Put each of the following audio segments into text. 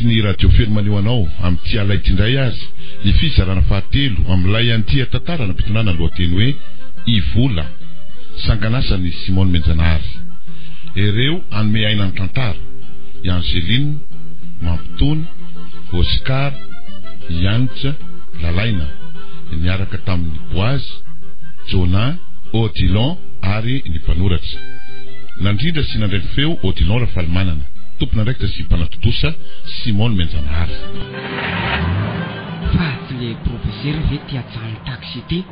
Atolotry ny Radio Feno Maneho anao amin'ity alina ity indray ary ny fizarana fahatelo amin'ilay andia tantara nampitondrana ny lohateny hoe I Vola, sangan'asan'i Simon Menjanahary. Ireo hanome aina ny tantara, i Angeline, Mampitony, Oscar, Yanitsa, Lalaina, niaraka tamin'i Boaz, Jonah, Odilon ary ny mpanoratra. Nandrindra sy nandray ny feo Odilon Rafalimanana, tompon'andraikitra sy mpanatontosa Simon Menjanahary. Fa tsy le professeur ve ty ajanony taxi ty?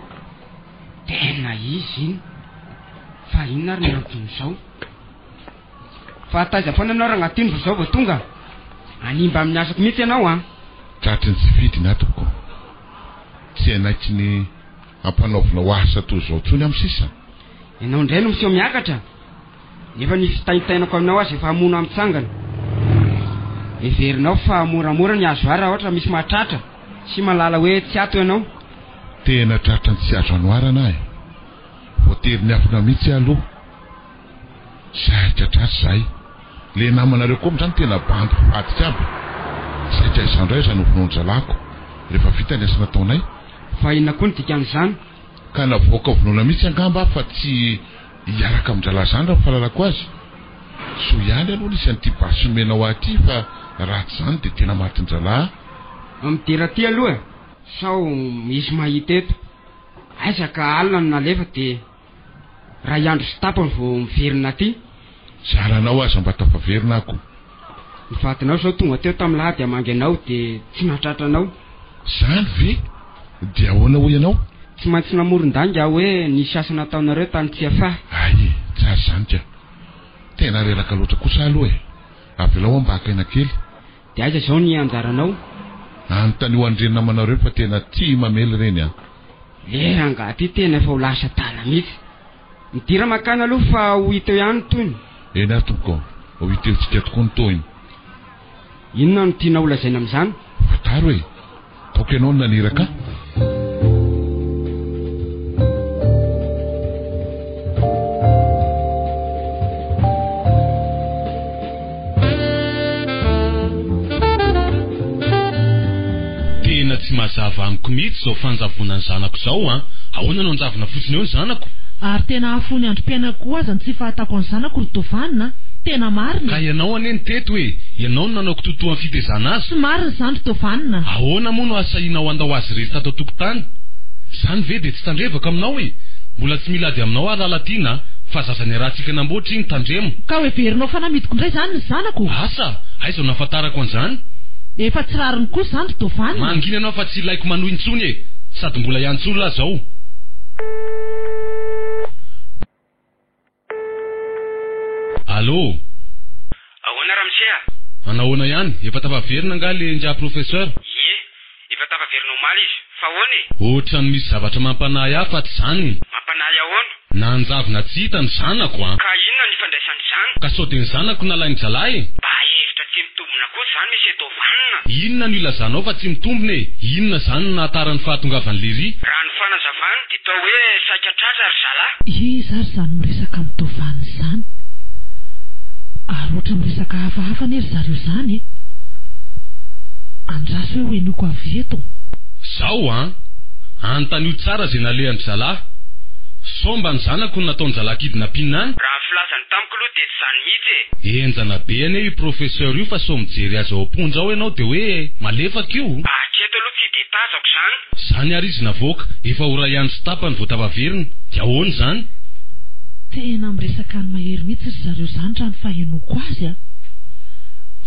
Tena izy iny! Fa inona ary ny anton'izao? Fa taiza foana ianao rangahy ty no vao izao vao tonga? Hanimba amin'ny asako mihitsy ianao an! Tratry ny tsy fidiny aho tompoko. Tsy hanaiky ny hampanaovinao asa toy izao intsony aho sisa. Ianao indray no miseho miakatra, nefa ny fitaintainako aminao aza efa hamono ahy mitsangana. Heverinao fa moramora ny azo ahy raha ohatra misy mahatratra sy mahalala hoe tsy ato ianao. Tena tratran'ny tsy azo anoharana aho e! Voatery niafina mihitsy aho aloha. Saika tratra izahay. Le namanareo koa amin'izany tena bandy mpivadika aby. Saika izaho indray aza no vonoin-dralahiko rehefa vita ny asa nataonay. Fa inona koa ny dikan'izany? Ka navoaka vonoina mihitsy angamba aho fa tsy hiaraka amin-dralahy izany raha ny fahalalako azy. Soa ihany aloha nisy an'ity basy nomenao ahy ity fa raha tsy izany dia tena matin-dralahy aho. Midera aty aloha e! Sao misy mahita eto. Aiza ka alina no nalefa dia Ray andro sy tapany vao miverina aty. Zaranao aza mba tafaverina aho ko. Ny vadinao izao tonga teo tamin'ny lahady hamangy anao dia tsy nahatratra anao. Zany ve? Dia ahoana hoy ianao? Tsy maintsy namoron-dainga aho hoe nisy asa nataonareo tany Tsiafahy. Hay e, tsara izany ka. Tena reraka loatra kosa aho aloha e. Avelao aho mba haka aina kely. Dia aiza izao ny anjaranao? Anontanio an'ireny namanao ireny fa tena tia mamely ireny an. Le rangahy ty tena efa ho lasa adala mihitsy. Midira makany aloha fa ho hita eo ihany ny tohiny. Eny ary tompoko, ho hita eo tsika tokoa ny tohiny. Inona no tianao ho lazaina amin'izany? Fantaro e! Taoko ianao no naniraka ahy. Tena tsy mazava amiko mihitsy izao fanjavonan'ny zanako izao an! Ahoana no hanjavona fotsiny eo ny zanako? Ary tena hahafoy ny androm-piainako koa aza ny tsy fahatako ny zanako ry Dovan a! Tena marina e! Ka ianao anie no teto e! Ianao no nanao kitoatoa amin'ny fitezana azy. Tsy marina izany ry Dovan a! Ahoana moa no ahasahianao handao azy irery tato an-tokotany? Izany ve dia tsy tandrevako aminao e! Mbola tsy mila ady aminao aho Lalatiana a! Fa zaza niarahantsika namboatra iny, tandremo! Ka heverinao fa namidiko indray izany ny zanako? Asa! Aiza no nahafantarako an'izany? Efa tsy rariny kosa izany ry Dovan a! Mangina ianao fa tsy ilaiko manohy intsony e! Sady mbola hiantso olona aho izao. Allô? Ahoana ramose a? Manahoana ihany? Efa tafaverina angaha le ingahy professeur? Ie, efa tafaverina omaly izy. Fa ahoana e? Ohatran'ny misy zavatra mampanahy ahy fa tsy izany. Mampanahy ahoana? Nanjavona tsy hita ny zanako an! Ka inona no ifandraisan'izany? Ka sao dia ny zanako nalain'ny zalahy e? Mba hevitra tsy mitombina kosa izany Monsieur Dovan a! Inona no ilazanao fa tsy mitombina e? Inona izany no nahatara ny fahatongavan'i Lery? Raha ny fanazavany dia toa hoe saika tratra ry zalahy. Iza ary izany miresaka amin'i Dovan izany? Ary ohatra miresaka hafahafa anie ry zareo izany e! Andraso hoe ho henoiko avy eto. Zao an! Anontanio tsara izay nalehan-dry zalahy. Sao mba ny zanako no nataon-jalahy kidnapping any? Raha ny filazany tamiko aloha dia tsy izany mihitsy e! Henjana be anie io professeur io fa sao mijery azy ao am-ponja ao ianao dia hoe malefaka io. Hatreto aloha tsy dia tazako izany. Izany ary izy navoaka, efa ho iray andro sy tapany vao tafaverina, dia ahoana izany? Tena miresaka an'i Mahery mihitsy ry zareo izany raha ny fahenoako azy a!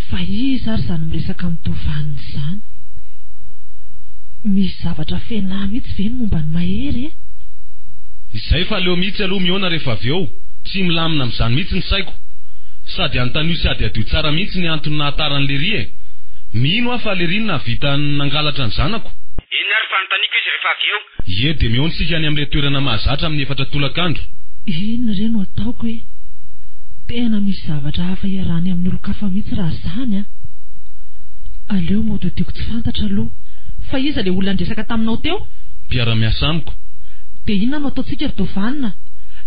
Fa iza ary izany miresaka amin'i Tovanina izany? Misy zavatra fenà mihitsy ve ny momba an'i Mahery e? Izay fa aleo mihitsy aloha mihaona rehefa avy eo, tsy milamina amin'izany mihitsy ny saiko. Sady anontanio sy adiadio tsara mihitsy ny antony nahatara an'i Lery e! Mino aho fa Lery no nahavita nangalatra ny zanako. Eny ary fa anontaniako izy rehefa avy eo. Ie, dia mihaona isika any amin'ilay toerana mahazatra amin'ny efatra tolakandro. Inona re no ataoko e? Tena misy zavatra hafa iarahany amin'ny olon-kafa mihitsy raha izany an! Aleo mody hodiako tsy fantatra aloha. Fa iza ilay olona niresaka taminao teo? Mpiara-miasa amiko. Dia inona no ataontsika ry Dovana?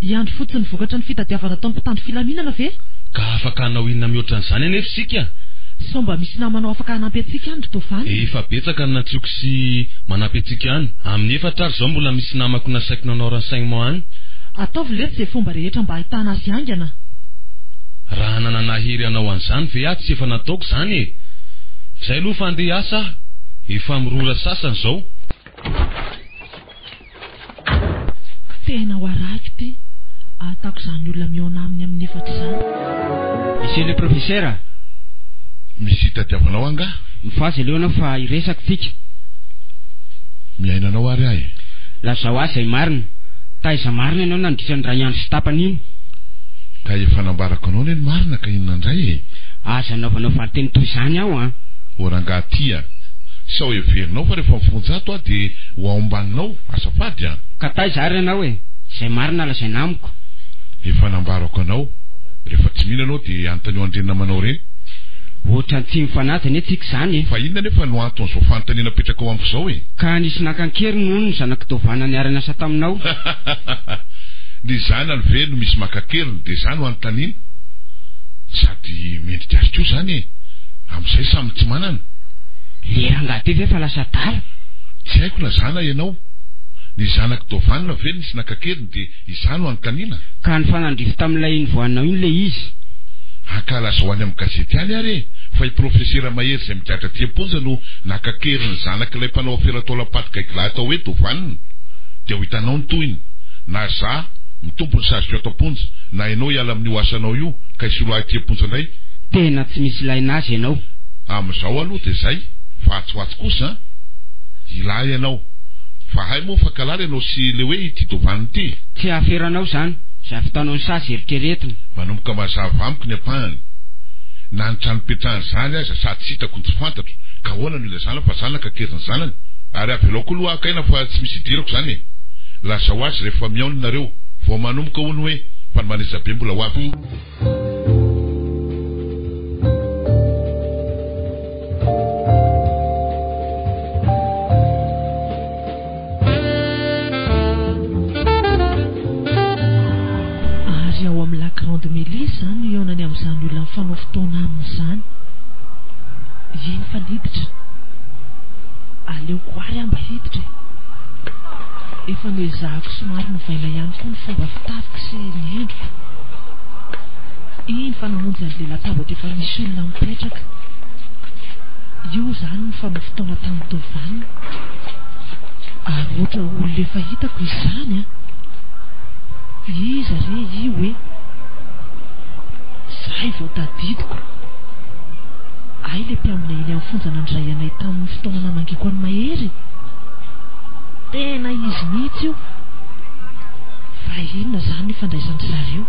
Hiandry fotsiny vokatra ny fitadiavana ataon'ny mpitandro filaminana ve? Ka afaka hanao inona mihoatra an'izany anefa isika? Sao mba misy namanao afaka hanampy antsika any ry Dovana? Efa betsaka ny nantsoiko sy manampy antsika any. Amin'ny efatra ary izao mbola misy namako nasaiko nanao renseignement any. Ataovy letsy izay fomba rehetra mba ahitana azy haingana. Raha nanana hery hanao an'izany ve aho tsy efa nataoko izany e! Izay aloha fa andeha hiasa aho. Efa mirora sasany izao. Tena ho arahiko ity ahatako izany olona mihaona aminy amin'ny efatra izany. Monsieur le professeur a! Misy itadiavanao angaha? Mifohaza aleo ianao fa hiresaka tsika. Mihaino anao ary aho e. Lazao ahy izay marina. Taiza marina ianao nandritra ny iray andro sy tapany iny? Ka efa nambarako anao anie ny marina ka inona indray e? Aza anaovanao valinteny toy izany aho an! O rangahy ty a! Sao heverinao fa rehefa mifonja ato aho dia ho ao ambaninao? Azafady an! Ka taiza ary ianao e? Izay marina lazaina amiko. Efa nambarako anao. Rehefa tsy mino ianao dia anontanio an'ireny namanao ireny. Ohatran'ny tsy mifanaja anie tsika izany e! Fa inona anefa no anton'izao fanontaniana apetrakao amiko izao e? Ka nisy naka an-keriny hono ny zanak'i Dovana niara-niasa taminao. Ny zanany ve no misy maka an-keriny dia izaho no anontaniana? Sady mendrika azy koa izany e! Amin'izay samy tsy manana. Le rangahy ty ve fa lasa adala? Tsy haiko na za na ianao. Ny zanak'i Dovana ve nisy naka an-keriny dia izaho no anontaniana? Ka nifanandrify tamin'ilay nivoahanao iny le izy. Ankalazao any amin'ny gazety any ary e! Fa i Profesera Mahery izay migadra aty am-ponja no naka an-keriny ny zanak'ilay mpanao afera taolam-paty gaigilahy atao hoe Dovana. Dia ho hitanao ny tohiny. Na za, mitombo ny saziko ato am-ponja, na ianao hiala amin'io asanao io ka hisolo ahy aty am-ponja indray. Tena tsy misy ilaina azy ianao. Amin'izao aloha dia izay, fa atsy ho atsy kosa an! Hila ianao. Fa hay moa fa kalala ianao sy le hoe ity Dovana ity. Tsy ahaferanao izany. Izay ahavitanao ny sazy eritreretina. Manomboka mazava amiko ny ampahany. Na ny trano ipetrahany izany aza sady tsy hitako no tsy fantatro, ka ahoana no ilazana fa zanaka an-keriny zanany? Ary avelao koa aloha haka aina fa tsy misy idirako izany e! Lazao azy rehefa mihaona nareo, vao manomboka hono hoe fa ny manezabe mbola ho avy. Ary ao amin'ny La Grande Mêlée izany no hihaonany amin'izany olona mifanao fotoana aminy izany. Iny fa niditra. Aleoko àry aho mba hiditra e. Efa noezahako somary novaina ihany koa ny fomba fitafiko sy ny endriko. Iny fa namonjy an'ilay latabatra efa misy olona mipetraka. Io izany nifanao fotoana tamin'i Tovan. Ary ohatra olona efa hitako izy izany an! Iza re io e? Izay vao tadidiko. Hay ilay mpiambina eny amin'ny fonja nandray anay tamin'ny fotoana namangiako an'i Mahery. Tena izy mihitsy io. Fa inona izany no ifandraisan-dry zareo?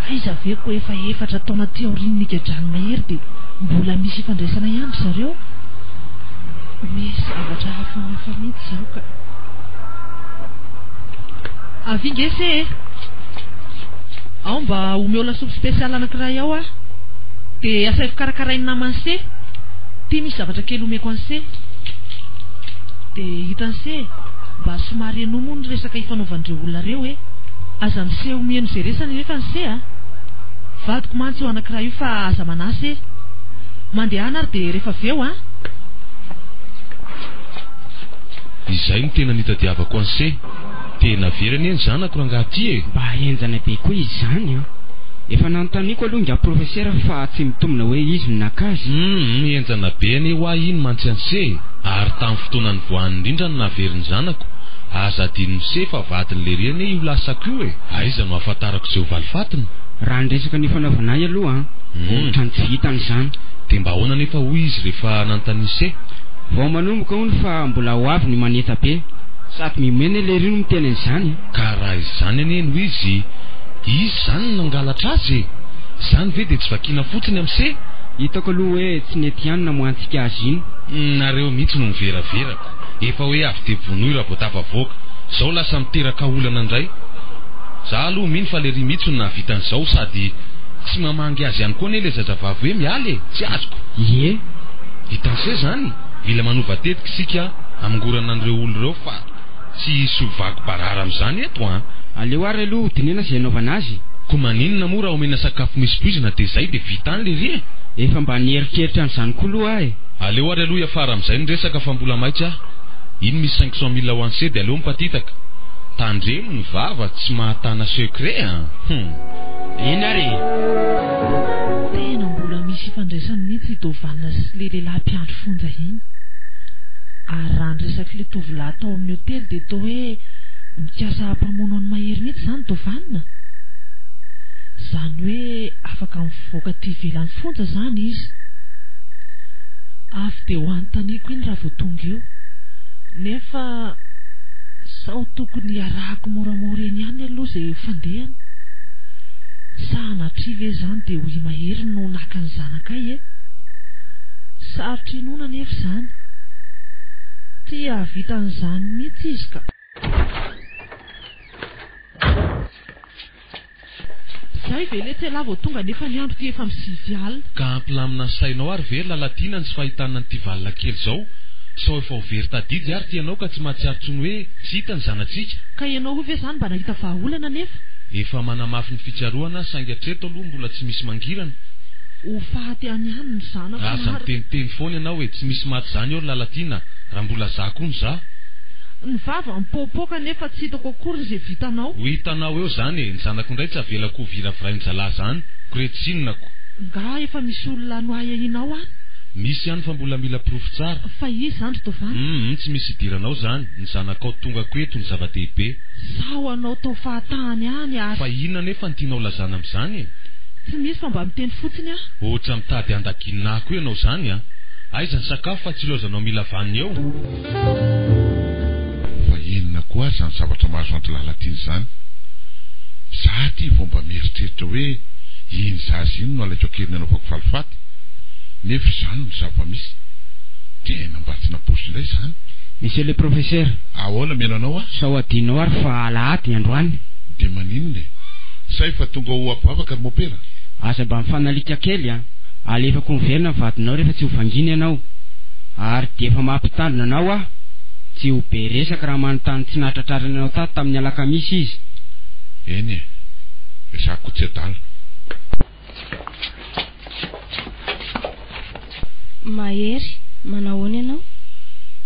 Aiza ve koa efa efatra taona aty aorian'ny nigadran'i Mahery dia mbola misy ifandraisana ihany ry zareo? Misy zavatra hafahafa mihitsy izao ka. Avia nge se e! Ao mba omeo lasopy spécial anankiray ao aho. Dia asaivo karakarain'ny naman'i se. Ity misy zavatra kely omeko an'i se. Dia hitan'i se e! Mba somary henoy moa ny resaka ifanaovan'ireo olona ireo e! Aza miseho mihaino izay resany anefa ny se a! Vadiko mantsy io anankiray io fa aza manahy se! Mandehana ary dia rehefa avy eo an! Izay no tena nitadiavako an'i se. Tena very anie ny zanako rangaha ty e! Mba henjana be koa izy izany an! Efa nanontaniako aloha ingahy profesera fa tsy mitombina hoe izy no naka azy. Humm henjana be anie hoa iny mantsy an'se e! Ary tamin'ny fotoana nivoahany indrindra no nahavery ny zanako. Aza adinon'i se fa vadin'i lery anie io lasako io e! Aiza no ahafantarako izay ho valifatiny? Raha ny resaka nifanaovana ahy aloha an, ohatran'ny tsy vitany izany. Dia mba ahoana anefa hoy izy rehefa nanontanian'i se? Vao manomboka hono fa mbola ho avy ny manetsa be. Sady mimene lery no miteny an'izany e! Ka raha izany anie no izy, izy izany no nangalatra azy e! Izany ve dia tsy vakiana fotsiny amin'i se? Hitako aloha hoe tsy nety ihany namoahantsika azy iny. Nareo mihitsy no miveraveraka. Efa hoe avy dia vonoy raha vao tafavoaka. Zao lasa miteraka olana indray. Za aloha mino fa lery mihitsy no nahavita an'izao sady tsy mamangy azy ihany koa anie ilay zazavavy hoe miala e! Tsy azoko. Ie. Hitan'se zany? Mila manova tetika isika hamongorana an'ireo olona ireo fa tsy hisy ho vaky barara amin'izany eto an! Aleo ary aloha hodinihana izay hanaovana azy. Ko maninona moa raha omena sakafo misy poizina dia zay dia vita any lery e! Efa mba nieritreritra an'izany koa aloha aho e. Aleo ary aloha hiafara amin'izay ny resaka fa mbola maika aho. Iny misy 500 mille ho an'se dia aleo mipatitaka. Tandremo ny vava tsy mahatana secret an! Hum. Eny ary e. Tena mbola misy ifandraisany mihitsy i Dovana sy le lehilahy mpiandry fonja iny. Ary raha ny resak'ilay tovolahy tao amin'ny hotely dia toa hoe mikasa hampamono an'i Mahery mihitsy izany Dovana. Izany hoe afaka mivoaka aty ivelan'ny fonja izany izy. Avy dia ho anontaniako iny raha vao tonga eo. Nefa sao tokony hiarahako moramora eny ihany aloha izay ho fandehany. Sanatria ve izany dia ho i Mahery no naka ny zanakay e? Sarotra inoana anefa izany. Tsy hahavita an'izany mihitsy izy ka. Zay ve letsy elah vao tonga nefa ny andro ty efa misivy alina. Ka hampilamina ny sainao ary ve ry Lalatiana ny tsy fahitana an'ity valina kely izao? Sao efa ho very tadidy ary ty ianao ka tsy mahatsiaro tsony hoe tsy hita ny zanatsika? Ka ianao koa ve zany mba nahita vahaolana anefa? Efa manamafy ny fikarohana aho saingy hatreto aloha mbola tsy misy mangirana. Ho faty any ihany ny zanako Aza marina. miteniteny foana ianao e, tsy misy maty zany eo ry Lalatiana raha mbola za koa no za. Ny vava mipoapoaka nefa tsy hitako akory izay vitanao. Ho hitanao eo zany e, ny zanako indray tsy avelako ho viravirain-jalahy zany, koretsinako. Nga efa misy olona noahiahianao any? Misy ihany fa mbola mila porofo tsara. Fa iza izany ry Tovana? Humm tsy misy idiranao zany, ny zanakao tongako eto no zava-dehibe. Sao hanao tao fahatany any ary. Fa inona anefa no tianao lazana amin'izany e? Tsy misy fa mba miteny fotsiny aho. Ohatra mitady handaginina ahy koa ianao zany an! Aiza ny sakafo fa tsy ilaozanao mila vanona eo? Fa inona koa ary izany zavatra mahazo an-dry Lalatiana izany? Za aty vao mba mieritreritra hoe iny zaza iny no alaiko an-keriny anaovako valifaty, nefa izany no zava-misy. Tena mba tsy naposo indray izany. Monsieur le professeur. Ahoana mihaino anao aho? Sao adinonao ary fa alahady ny androany. Dia maninona e? Sa efa tonga ho ampivavaka ry mopera? Aza mba mifanalika kely a! Alefako miverina ny vadinao rehefa tsy ho vangiana ianao. Ary dia efa mampitandrina anao aho, tsy ho be resaka raha manontany tsy nahatratrarana anao tato tamin'ny alakamisy izy. Eny e! Izaho koa tsy adala. Mahery, manahoana ianao?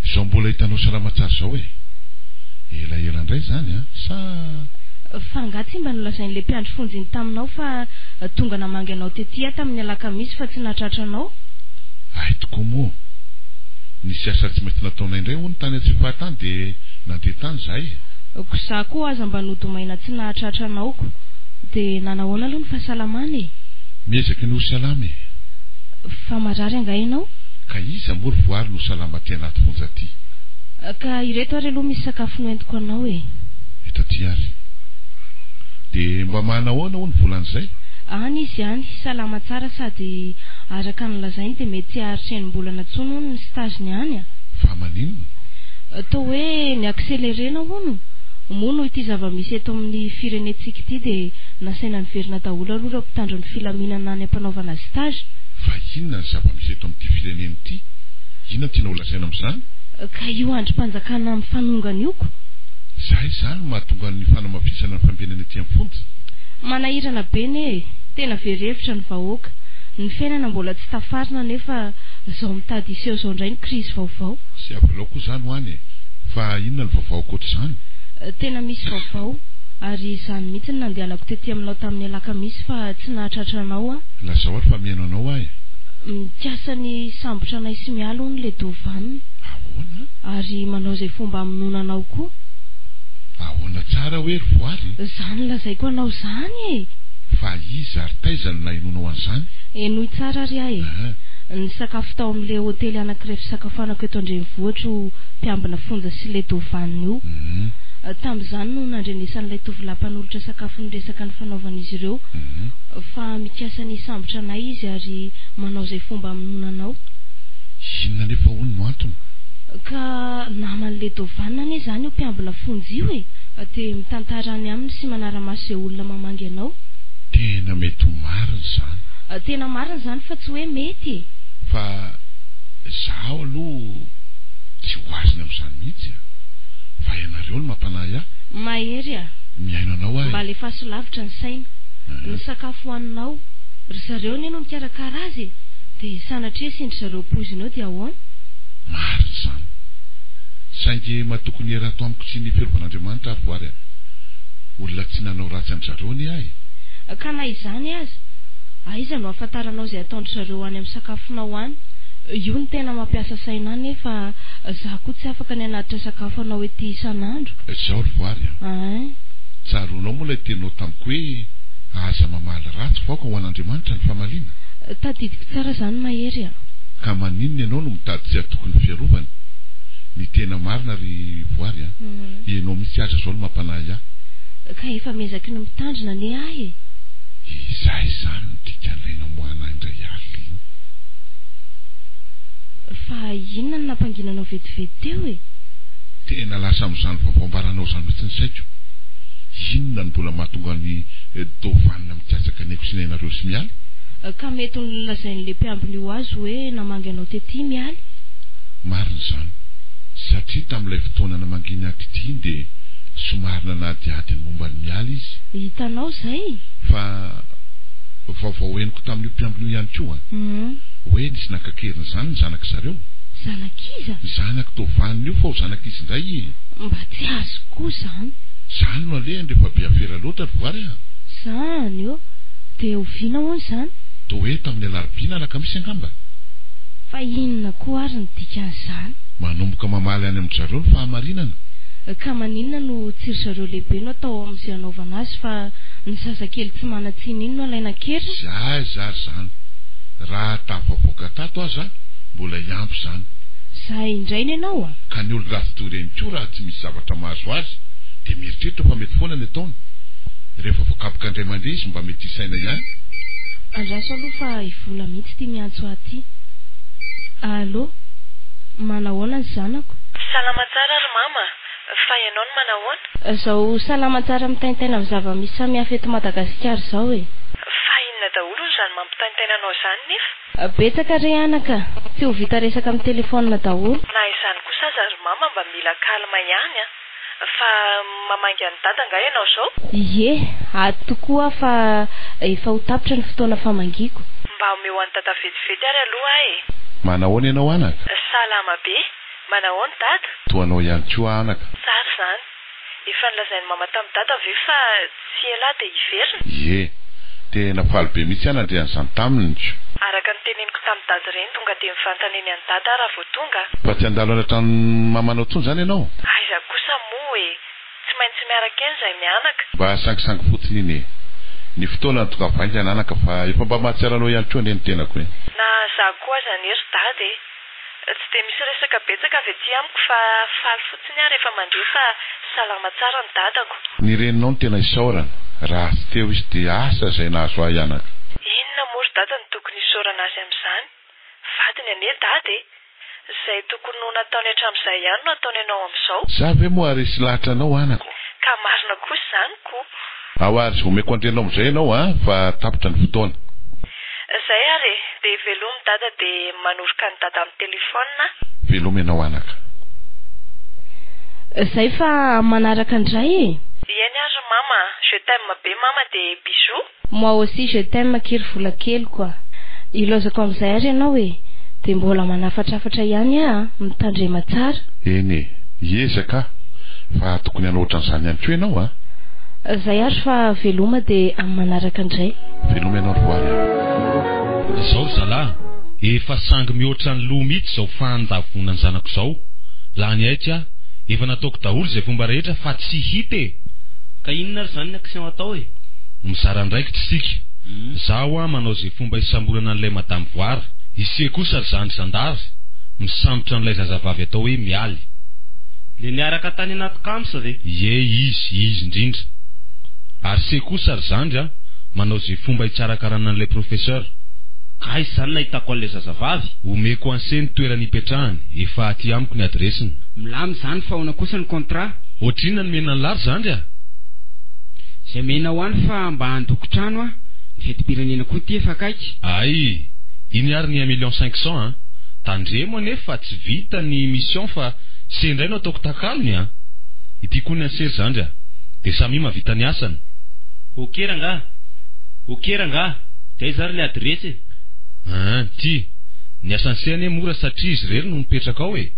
Izao mbola hitanao salama tsara izao e! Elaela indray izany an! Sa. Fa angaha tsy mba nolazain'ilay mpiandry fonja iny taminao fa tonga namangy anao tety aho tamin'ny alakamisy fa tsy nahatratra anao? Hay tokoa moa! Nisy asa tsy maintsy nataonay indray hono tany Antsifaha tany dia nandeha tany izahay e! Ko za koa aza mba nodomaina tsy nahatratra anao ko! Dia nanahoana aloha ny fahasalamana e? Miezaka ny ho salama e! Fa marary angaha ianao? Ka iza moa ry voary no salama aty anaty fonja aty? Ka ireto ary aloha misy sakafo noentiko anao e! Eto aty ary. Dia mba manahoana hono volan'izay? Any izy any, salama tsara sady araka ny lazainy dia mety tsy haharitra enim-bolana intsony hono ny stage-ny any a! Fa maninona? Toa hoe ni-accélérer-na hono. Moa noho ity zava-misy eto amin'ny firenentsika ity dia nasaina niverina daholo aloha ireo mpitandro ny filaminana any am-panaovana stage. Fa inona ny zava-misy eto amin'ity firenena ity? Inona no tianao holazaina amin'izany? Ka io andrim-panjakana mifanongana io ko! Izay izany no mahatonga ny fanamafisana ny fiambenana ety amin'ny fonja? Manahirana be ne e! Tena very hevitra ny vahoaka. Ny fiainana mbola tsy tafarina nefa zao mitady hiseho zao indray ny krizy vaovao. Tsy avelao koa izany ho any e! Fa inona ny vaovao ankoatr'izany? Tena misy vaovao, ary izany mihitsy no nandehanako tety aminao tamin'ny alakamisy fa tsy nahatratra anao aho. Lazao ary fa mihaino anao aho e! Mikasa ny hisambotra anay sy Mialy hono le Dovan. Ahoana? Ary manao izay fomba hamonoana anao koa. Ahoana tsara hoe ry Voary? Izany lazaiko anao izany e! Fa iza ary taiza no nahenoanao an'izany? Henoy tsara ary aho e! Nisakafo tao amin'ilay hotely anankiray fisakafoanako eto an-drenivohitra io mpiambina fonja sy ilay Dovan io. Tamin'izany no nandrenesan'ilay tovolahy mpanolotra sakafo ny resaka nifanaovan'izy ireo fa mikasa ny hisambotra anay izy ary manao izay fomba hamonoana anao. Inona anefa hono no antony? Ka naman'ilay Dovan anie izany io mpiambina fonja io e! Dia mitantara any aminy sy manara-maso izay olona mamangy anao. Tena mety ho marina izany. Tena marina izany fa tsy hoe mety e! Fa izaho aloha tsy ho azony amin'izany mihitsy a! Fa ianareo no mampanahy ahy. Mahery a! Mihaino anao aho e! Mba alefaso lavitra ny saina. Ny sakafo hohaninao, ry zareo anie no mikarakara azy e! Dia sanatria asian-dry zareo poizina eo dia ahoana? Marina izany. Saingy matoky ny hery ato amiko sy ny fiarovan'Andriamanitra aho ry Voary a. Olona tsy nanao ratsy an-dry zareo anie aho e. Ka na izany aza, aiza no ahafantaranao izay ataon-dry zareo any amin'ny sakafonao any? Io no tena mampiasa saina ahy nefa za koa tsy afaka ny hanatitra sakafo anao ety isan'andro. Izao ry Voary a. Ein. Tsaroanao moa ilay teninao tamiko hoe aza mamaly ratsy fa aoka ho an'Andriamanitra ny famaliana? Tadidiko tsara izany Mahery a. Ka maninona ianao no mitady tsy hatoky ny fiarovany? Ny tena marina ry Voary a, ianao mihitsy aza izao no mampanahy ahy. Ka efa miezaky ny mitandrina anie aho e. Izay izany no dikan'ilay namoahana ahy indray alina iny. Fa inona no nampangina anao vetivety teo e? Tena lasa amin'izany vaovao ambaranao izany mihitsy ny saiko. Inona no mbola mahatonga an'i Dovan mikatsaka ny aiko sy ny ainareo sy Mialy? Ka mety ho nolazain'ilay mpiambina io azy hoe namangy anao tety Mialy? Marina izany. Satria tamin'ilay fotoana namangiany ahy tety iny dia somary nanadihady ny momba an'i Mialy izy. Hitanao izay? Fa vaovao henoko tamin'io mpiambina io ihany koa hoe nisy naka an-keriny izany ny zanak'i zareo. Zanak'iza? Ny zanak'i Dovan io fa ho zanak'izy indray e! Mba tsy azoko koa izany. Izany no alehany rehefa be afera loatra ry voary a! Izany ô! Dia oviana hono izany? Toa hoe tamin'ny alarobia na alakamisy angamba? Fa inona koa ary ny dikan'izany? Manomboka mamaly any amin-dry zareo ny fahamarinana. Ka maninona no tsy ry zareo lehibe no atao amin'izay anaovana azy fa ny zazakely tsy manan-tsiny iny no alaina an-keriny? Tsy aiza ary izany. Raha tafavoaka tato aza mbola hiampy izany. Za indray ny anao a! Ka ny olon-dratsy toy ireny koa raha tsy misy zavatra mahazo azy dia mieritreritra fa mety foana ny ataony. Rehefa voakapoka indray mandeha izy mba mety hisaina ihany. Andraso aloha fa i Vola mihitsy ity miantso ahy ity. Allô? Manahoana ny zanako? Salama tsara ry mama a! Fa ianao no manahoana? Izao salama tsara mitaintaina amin'ny zava-misy samihafa eto Madagasikara izao e! Fa inona daholo hono izany mampitaintaina anao izany nefa? Betsaka re anaka, tsy ho vita resaka amin'ny telefaonina daholo. Na izany kosa aza ry mama mba mila calme ihany a! Fa mamangy an'i dada angaha ianao izao? Ie, ato tokoa aho fa efa ho tapitra ny fotoana famangiako. Mba omeo an'i dada vetivety ary aloha aho e! Manahoana ianao anaka? Salama be! Manahoana dada? Toa anao ihany koa anaka. Tsara izany. Efa nolazain'i mama tamin'i dada ve fa tsy ela aho dia hiverina? Ie. Tena faly be mihitsy aho nandre an'izany taminy ko. Araka ny teneniko tamin'i dada ireny tonga dia mivantana eny an'i dada aho raha vao tonga a. Fa tsy handalo any an-tranon'i mamanao intsony izany ianao? Aiza kosa moa e! Tsy maintsy miaraka eny izahay mianaka. Mba sangisangy fotsiny iny e! Ny fotoana no tonga vaingana anaka fa efa mba mahatsiaro anao ihany koa anie ny tenako e! Na izaho koa aza anie ry dada e! Tsy dia misy resaka betsaka avy aty amiko fa faly fotsiny aho rehefa mandre fa salama tsara ny dadako. Ny reninao no tena isaorana, raha tsy teo izy dia asa izay nahazo ahy anaka. Inona moa ry dada no tokony hisaorana azy amin'izany? Vadiny anie dada e! Izay tokony ho nataony hatramin'izay ihany no ataony anao amin'izao. Za ve moa haharesy lahatra anao anako? Ka marina kosa izany ko! Ao ary, omeko an-drenao amin'izay ianao an, fa tapitra ny fotoana. Zay ary e! Dia velomy dada dia manoroka an'i dada amin'ny téléphone a! Velomy ianao anaka. Zay fa manaraka indray e! Eny ary ry mama a! Je t'aime be mama dia bisous! Moi aussi je t'aime akia ry vola keliko a! Ilaozako amin'izay ary ianao e! Dia mbola manafatrafatra ihany aho a! Mitandrema tsara. Eny e! Hiezaka aho fa tokony hanao ohatran'izany ihany koa ianao a! Zay ary fa veloma dia amin'ny manaraka indray. Veloma ianao ry voary a! Izao ry zalahy, efa sangy mihoatra ny loha mihitsy izao fandavoana ny zanako izao. Lany aika aho, efa nataoko daholo izay fomba rehetra fa tsy hita e! Ka inona ary izany ny action atao e? Mizara andraikitra isika. Izaho hoa manao izay fomba hisamborana an'ilay madame Voara. Ise kosa ry zandry zandary, misambotra an'ilay zazavavy atao hoe Mialy. Le niaraka tany anaty kams ve? Ie izy, izy indrindra. Ary se kosa ry zandry a, manao ze fomba hikarakarana an'ilay professeur. Ka aiza izany nahitako an'ilay zazavavy? Omeko anse ny toerana ipetrahany, efa aty amiko ny adiresiny. Milamina izany fa ahoana kosa ny contrat? Ohatrinona ny mena an'lah ry zandry a? Izay mena ho any fa mba handoko trano aho, ny fetim-pirenena koa ity efa akaiky. Ay! Iny ary ny un million cinq cent a! Tandremo anefa fa tsy vita ny mission fa se indray no ataoko takalony a! Ity koa ny anse ry zandry a! Dia samia mahavita ny asany. Ok rangaha! Ok rangaha! Dia aiza ary ilay adiresy e? An, ty! Ny asan'se anie mora satria izy irery no mipetraka ao e!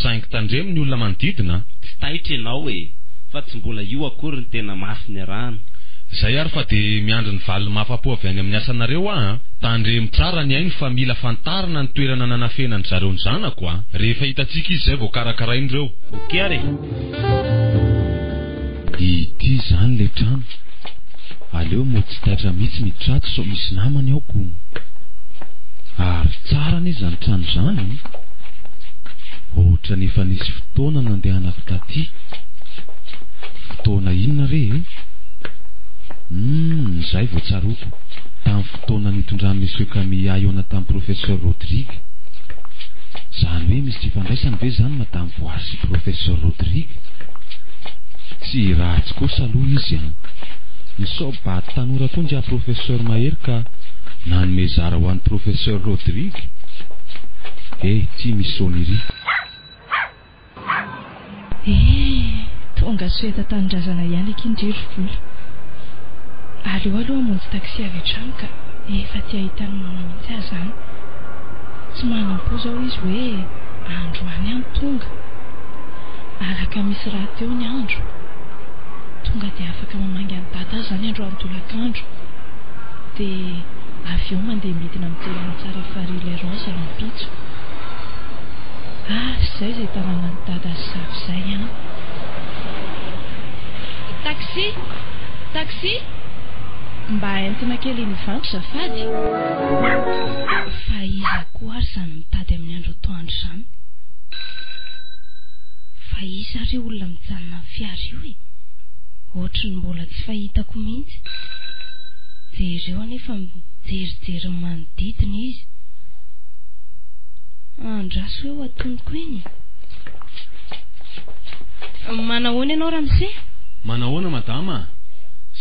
Saingy tandremo ny olona manodidina a! Tsy taitra ianao e! Fa tsy mbola io akory ny tena mafy niarahana. Zay ary fa dia miandry ny valiny mahafapo avy any amin'ny asanareo aho a! Tandremo tsara ny ainy fa mila fantarina ny toerana nanafenan-dry zareo ny zanako a! Rehefa hitantsika izy izay vao karakaraina ireo. Ok ary e! Ity izany ilay trano. Aleo mody tsy taitra mihitsy miditra ato sao misy namany ao ko. Ary tsara anie izany trano izany e! Ohatran'ny efa nisy fotoana nandehanako taty. Fotoana inona re e? Humm, izay vao tsaroako, tamin'ny fotoana nitondran'i Monsieur Camille ahy hihaona tamin'i Professeur Rodrigue. Izany hoe misy fifandraisany ve izany Madame Voary sy Professeur Rodrigue? Tsy ratsy kosa aloha izy an! Nisao-bady tanora koa ingahy Professeur Mahery ka nanome zara ho an'i Professeur Rodrigue. Eh, ity misy sonnerie. Eh! Tonga soa eto an-tanindrazana ihany akia ndry ry vola. Aleo aloha hamonjy taxi avy hatrany ka, efa te hahita an'i mama mihitsy aho izany. Tsy manam-po izao izy hoe androany aho no tonga. Alakamisy rahateo ny andro. Tonga dia afaka mamangy an'i dada aho izany androany tolakandro. Dia avy eo mandeha midina mijery an'i Tsarafarihy ilay Rose rahampitso. Ah, izay izay tanànan'i Dada sy Zafy izay an! Taxi! Taxi! Mba entina kely eny Ivanto zafady. Fa iza koa ary izany mitady amin'ny andro atoandro izany? Fa iza ary io olona mijanona amin'ny fiara io e? Ohatry ny mbola tsy fahitako mihitsy. Jereo anie fa mijerijery ny manodidina izy. Andraso eo atonoko eny e. Manahoana ianao ramose? Manahoana madama a!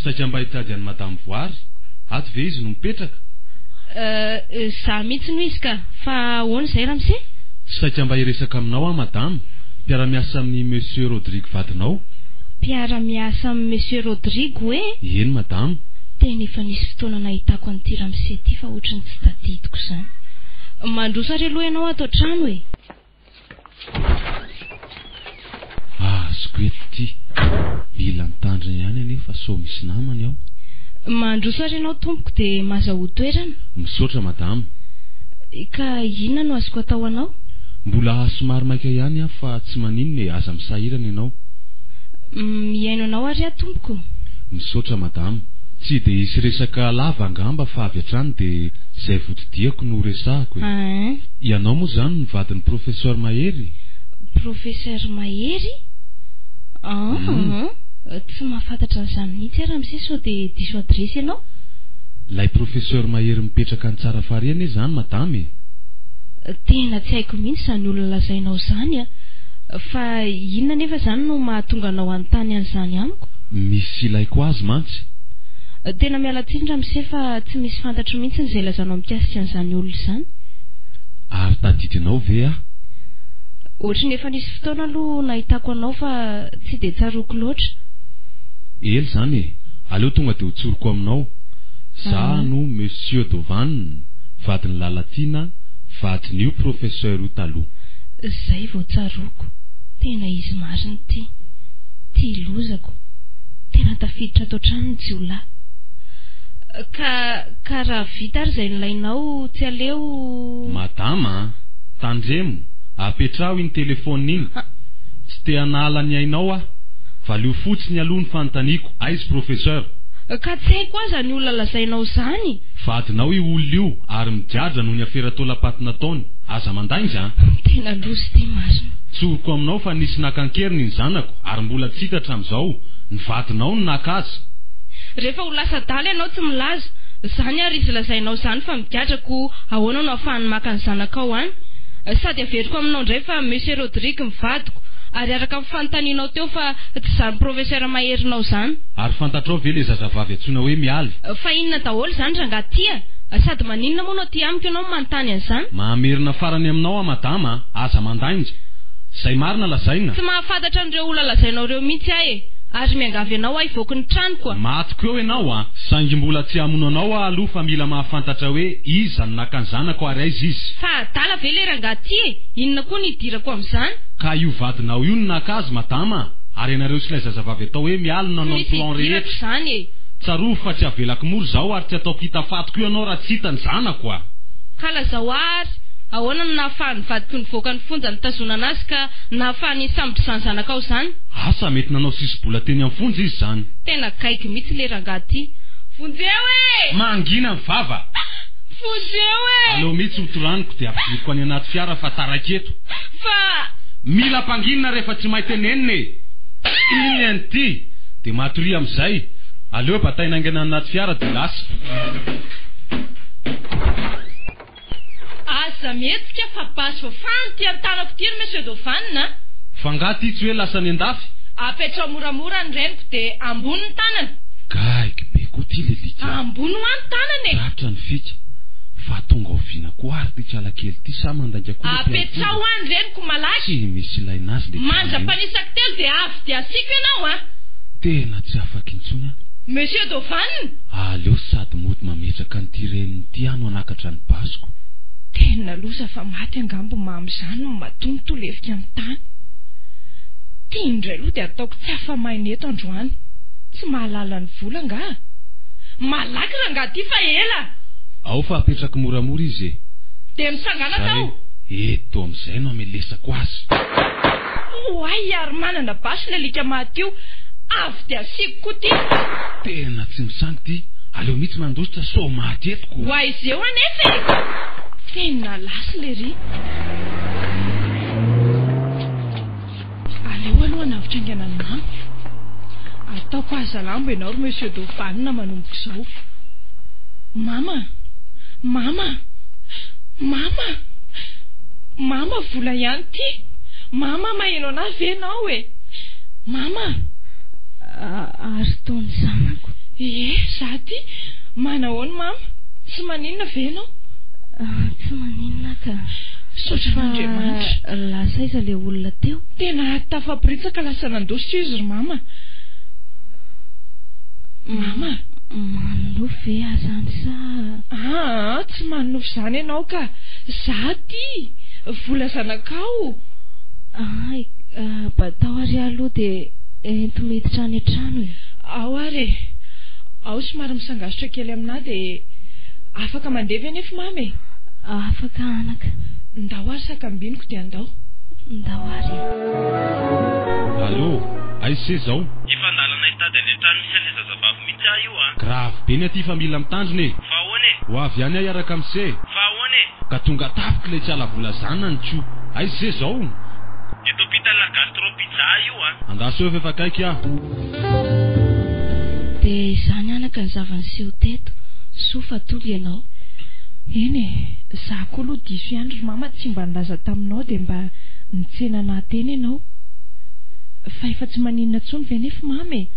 Saika mba hitady an'i madame Voary, ato ve izy no mipetraka? Euh, za mihitsy no izy ka, fa ahoana izay ramose? Saika mba hiresaka aminao aho madama, mpiara-miasa amin'i monsieur Rodrigue vadinao. Mpiara-miasa amin'i monsieur Rodrigue hoe? Eny madama. Tena efa nisy fotoana nahitako an'ity ramose ity fa ohatry ny tsy tadidiko izany. Mandroso ary aloha ianao ato an-trano e! Azoko eto ity. Mila mitandrina ihany anefa sao misy namany ao. Mandroso ary ianao tompoko dia mazahoa toerana. Misaotra madama. Ka inona no azoko atao anao? Mbola somary maika ihany aho fa tsy maninona e, aza misahirana ianao. Mihaino anao ary aho tompoko. Misaotra madama. Tsy dia hisy resaka lava angamba fa avy hatrany dia izay vodidiako no resahako e. Ein. Ianao moa izany no vadin'i Professeur Mahery? Professeur Mahery? An, tsy mahafantatra an'izany mihitsy aho ramose sao dia diso adiresy ianao? Ilay Professeur Mahery mipetraka any Tsarafarihy anie izany madama e. Tena tsy haiko mihitsy izany olona lazainao izany a! Fa inona anefa izany no mahatonga anao hanontany an'izany amiko? Misy ilaiko azy mantsy. Tena miala tsiny ramose fa tsy misy fantatro mihitsy izay lazanao mikasika an'izany olona izany. Ary tadidinao ve aho? Ohatry ny efa nisy fotoana aloha nahitako anao fa tsy dia tsaroako loatra. Ela izany e! Aleo tonga dia hotsoriko aminao. Za no Monsieur Dovan, vadin'i Lalatiana, vadin'io Professeur io taloha. Zay vao tsaroako. Tena izy marina ity. Ty lozako. Tena tafiditra ato an-trano ny jiolahy. Ka, ka raha vita ary izay nilainao tsy aleo. Madama a! Tandremo, apetraho iny telephone iny. Tsy te hanala ny ainao aho. Valio fotsiny aloha ny fanontaniako, aiza Professeur? Ka tsy haiko aza ny olona lazainao izany. Vadinao io olona io ary migadra noho ny afera taolam-paty nataony. Aza mandainga a! Tena loza ity marina. Tsoriko aminao fa nisy naka an-keriny ny zanako ary mbola tsy hita hatramin'izao. Ny vadinao no naka azy. Rehefa ho lasa adala ianao tsy milaza. Zany ary izy lazainao zany fa migadra ko ahoana no ahafahany maka ny zanakao any? Sady averiko aminao indray fa Monsieur Rodrigue ny vadiko ary araka ny fanontanianao teo fa tsy zany Professeur Maherinao zany. Ary fantatrao ve le zazavavy antsoina hoe Mialy? Fa inona daholo izany rangahy ty a? Sady maninona moa no aty amiko ianao no manontany an'izany? Mamerina farany aminao aho madama a! Aza mandainga. Izay marina lazaina. Tsy mahafantatra an'ireo olona lazainao ireo mihitsy aho e! Ary miangavy anao aho hivoaka ny tranoko a! Matiko eo ianao a! Saingy mbola tsy hamono anao aho aloha fa mila mahafantatra hoe iza no naka ny zanako ary aiza izy. Fa adala ve le rangahy ty e! Inona koa no hidirako amin'izany? Ka io vadinao io no naka azy madama a! Ary ianareo sy ilay zazavavy atao hoe Mialy no Tsy nanao ny misy plan hidirako rehetra. izany e! Tsarovy fa tsy avelako mora izao ary tsy ataoko hita faty koa ianao raha tsy hita ny zanako a! Ka lazao ahy ary, ahoana no nahafahan'ny vadiko nivoaka ny fonja nitazonana azy ka nahafahany nisambotra izany zanakao izany? Asa, mety nanao sisi-bola teny amin'ny fonja izy izany. Tena gaigy mihitsy le rangahy ty. Vonjeo e! Mangina ny vava! Vonjeo e! Aleo mihitsy ho toraniko dia ampidiriko any anaty fiara fa taraiky eto. Fa. Mila ampanginina rehefa tsy mahay tenenina e! Iny an'ity! Dia matoria amin'izay. Aleo bataina haingana any anaty fiara dia lasa. Aza mihetsika fa basy voafahana ity an-tanako ity ry Monsieur Dovan a! Fa nga ty tsy hoe lasa any an-dafy? Apetraho moramora ny reniko dia ambony ny tanana. Gaigy be koa ty le lika a! Ambony hoa ny tanana e! Tratra ny fika. Fa tonga oviana koa ary ty kalakely ty sa mandainga koa le mpihaino Apetraho hoa ny reniko malaky. Tsy misy ilaina azy le drala io. Mandra-panisako telo dia avy dia asiako ianao a! Tena tsy afaka intsony aho. Monsieur Dovan! Aleo sady mody mametraka an'ity reniny ity aho no hanakatra ny basiko. Tena loza fa maty angambo mamy izany no matoa mitolefika amin'ny tany. Ty indray aloha dia ataoko tsy afa-maina eto androany. Tsy mahalala ny vola angaha? Malaky rangaha ty fa ela! Ao fa apetrako moramora izy e! Dia mitsangàna Zay, tao! eto amin'izay no amelesako azy. Oay ary manana basy ilay alika maty io, avy dia asiako koa ty. Tena tsy misangy ty, aleo mihitsy mandositra sao maty eto ko. Ho aiza eo anefa e! Tena lasa lery. Aleo aloha hanavotra haingana ny mama. Ataoko aza lambo ianao ry Monsieur Dovanina manomboka izao. Mama! Mama! Mama! Mama vola ihany ity! Mama maheno anah ve ianao e? Mama! Ary toa ny zanako. Ie, za ity. Manahoana mama? Tsy maninona ve ianao? Tsy maninona ka. Misaotra an'Andriamanitra. Fa lasa aiza ilay olona teo? Tena tafaporitsaka lasa nandositra izy ry mama. Mama. Manonofy ve aho izany sa. Aa, tsy manonofy izany ianao ka. Za ity. Vola zanakao. Ay, batao ary aho aloha dia ento miditra any an-trano e. Ao ary e. Ao somary misangasotra kely aminà dia afaka mandeha ve nefa mama e? Afaka anaka. Ndao ary sakambiniko dia andao. Ndao ary e. Allô, aiza se zao? Efa andalana hitady any an-trano misy an'ilay zazavavy mihitsy aho io a! Grave be ny aty fa mila mitandrina e! Fa ahoana e? Ho avy any aho hiaraka amin'i se. Fa ahoana e? Ka tonga tafika ilay tsy ala-vola zanany ko! Aiza se zao? Eto ampitan'ny La Gastro Pizza io a! Andraso eo fa efa akaiky aho. Dia izany anaka ny zava-niseho teto. Soa fa tonga ianao. Eny e, za koa aloha diso ihany ry mama tsy mba nilaza taminao dia mba nitsena anah teny ianao. Fa efa tsy maninona intsony ve nefa mama e?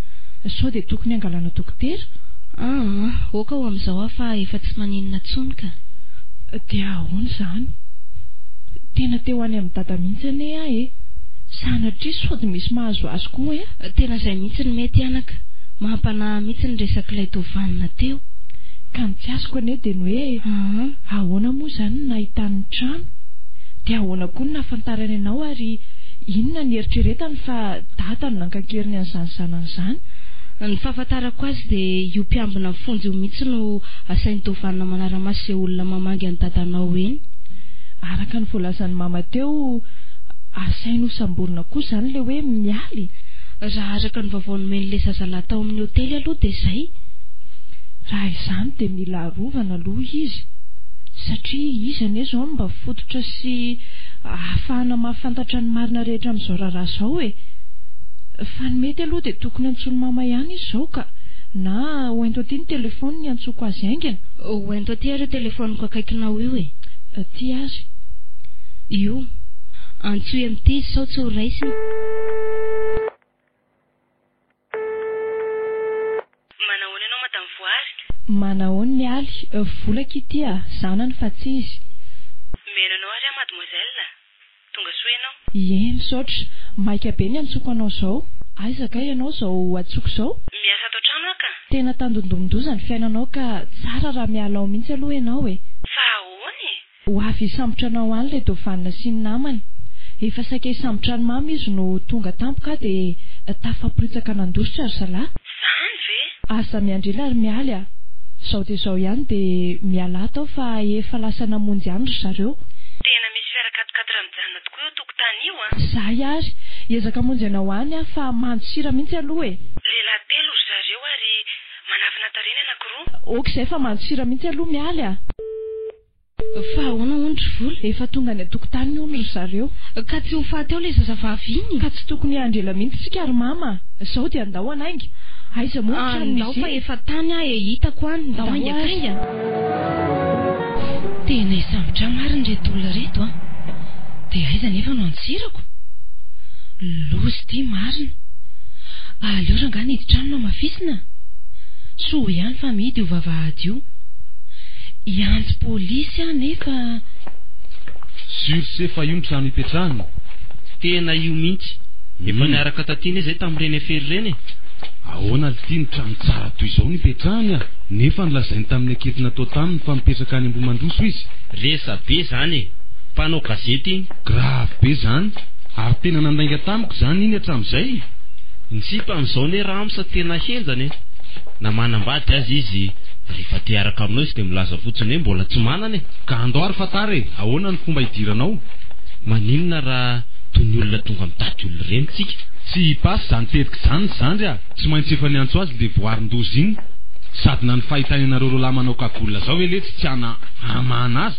Sao dia tokony hangalana dokotera? Aa, ok ho amin'izao aho fa efa tsy maninona intsony ka. Dia ahoana izany? Tena te ho any amin'i dada mihitsy anie aho e! Sanatria sao dia misy mahazo azy koa e! Tena izay mihitsy no mety anaka. Mampanahy mihitsy ny resak'ilay tovanina teo. Ka ny tsy azoko anie dia ny hoe ahoana moa izany no nahitany ny trano? Dia ahoana koa no nahafantarany anao ary inona no nieritreretany fa dada no nankankeriny an'izany zanany izany? Ny fahafantarako azy dia io mpiambina ny fonja io mihitsy no asain'i Tovanina manara-maso izay olona mamangy an'i dadanao eny. Araka ny voalazan'i mama teo, asainy hosamborina koa izany ilay hoe Mialy? Raha araka ny vaovao nomen'ilay zazalahy tao amin'ny hotely aloha dia izay. Raha izany dia mila arovana aloha izy satria izy anie izao no mba fototra sy ahafahana mahafantatra ny marina rehetra amin'izao raharaha izao e! Fa ny mety aloha dia tokony antsoin'i mama ihany izy izao ka! Na hoento aty ny telefaoniny hiantsoako azy haingana. Hoento aty ary io telefaoniko akaikinao io e! Aty ary. Io. Antsoy amin'ity izy sao tsy ho raisiny. Manahoana ianao Madame Voary? Manahoana Mialy, Volako ity a, zanany fa tsy izy. Mihaino anao ary aho Mademoiselle. Tonga soa ianao. Ie, misaotra. Maika be ny antsoiko anao izao. Aiza kay ianao izao antsoiko izao? Miasa ato an-trano aho ka. Tena tandindomin-doza ny fiainanao ka tsara raha miala ao mihitsy aloha ianao e. Fa ahoana e? Ho avy hisambotra anao any ilay Dovanina sy ny namany. Efa saika hisambotra an'i Mama izy no tonga tampoka aho dia tafaporitsaka nandositra ry zalahy. Izany ve? Aza miandry ela ry Mialy a! Izao dia izao ihany dia mialà tao fa efa lasa namonjy any ry zareo. Tena misy fiara quatre-quatre mijanona tokoa eo tokotany io an! Izahay ary hiezaka hamonjy anao any aho fa mandosira mihitsy aloha e! Lehilahy telo ry zareo ary manafina tarehy ny anankiroa. Ok izay fa mandosira mihitsy aloha Mialy a! Fa ahoana hono ry Vola? Efa tonga any an-tokotany hono ry zareo. Ka tsy ho faty ao ilay zazavavy iny? Ka tsy tokony hiandry ela mihitsy isika ry Mama a! Izao dia andao hanainga. Aiza moa ny tranon'izy Andao fa efa tany aho e, hitako any. Ndao haingankaingana. Tena hisambotra ahy marina ireto olona ireto an! Dia aiza anefa no handosirako? Loza ity marina. Aleo rangahy ny hiditra any no hamafisina. Soa ihany fa mihidy io vavahady io. Hiantso polisy aho nefa. Sur ce fa io ny trano ipetrahana? Tena io mihitsy. Efa niaraka taty anie zay tamin'ireny afera ireny e. Ahoana lty ny trano tsara toy izao no ipetrahany a? Nefa nolazainy tamin'ny ankety natao taminy fa mipetraka any Ambohimandroso izy. Resa-be zany e! Mpanao gazety iny. Grave be zany! Ary tena nandainga tamiko zany iny hatramin'izay? Ny sipa amin'izao anie ramsa tena henjana e! Na manambady aza izy rehefa te hiaraka aminao izy dia milaza fotsiny hoe mbola tsy manana e! Ka andao ary fantaro e! Ahoana ny fomba hidiranao? Maninona raha toy ny olona tonga mitady olona ireny tsika? Tsy hi-passe izany tetika izany ry zandry a! Tsy maintsy efa niantso azy le voarin-doza iny! Sady na ny fahitany anareo roalahy manao cagoule zao ve letsy tsy hana hamahana azy?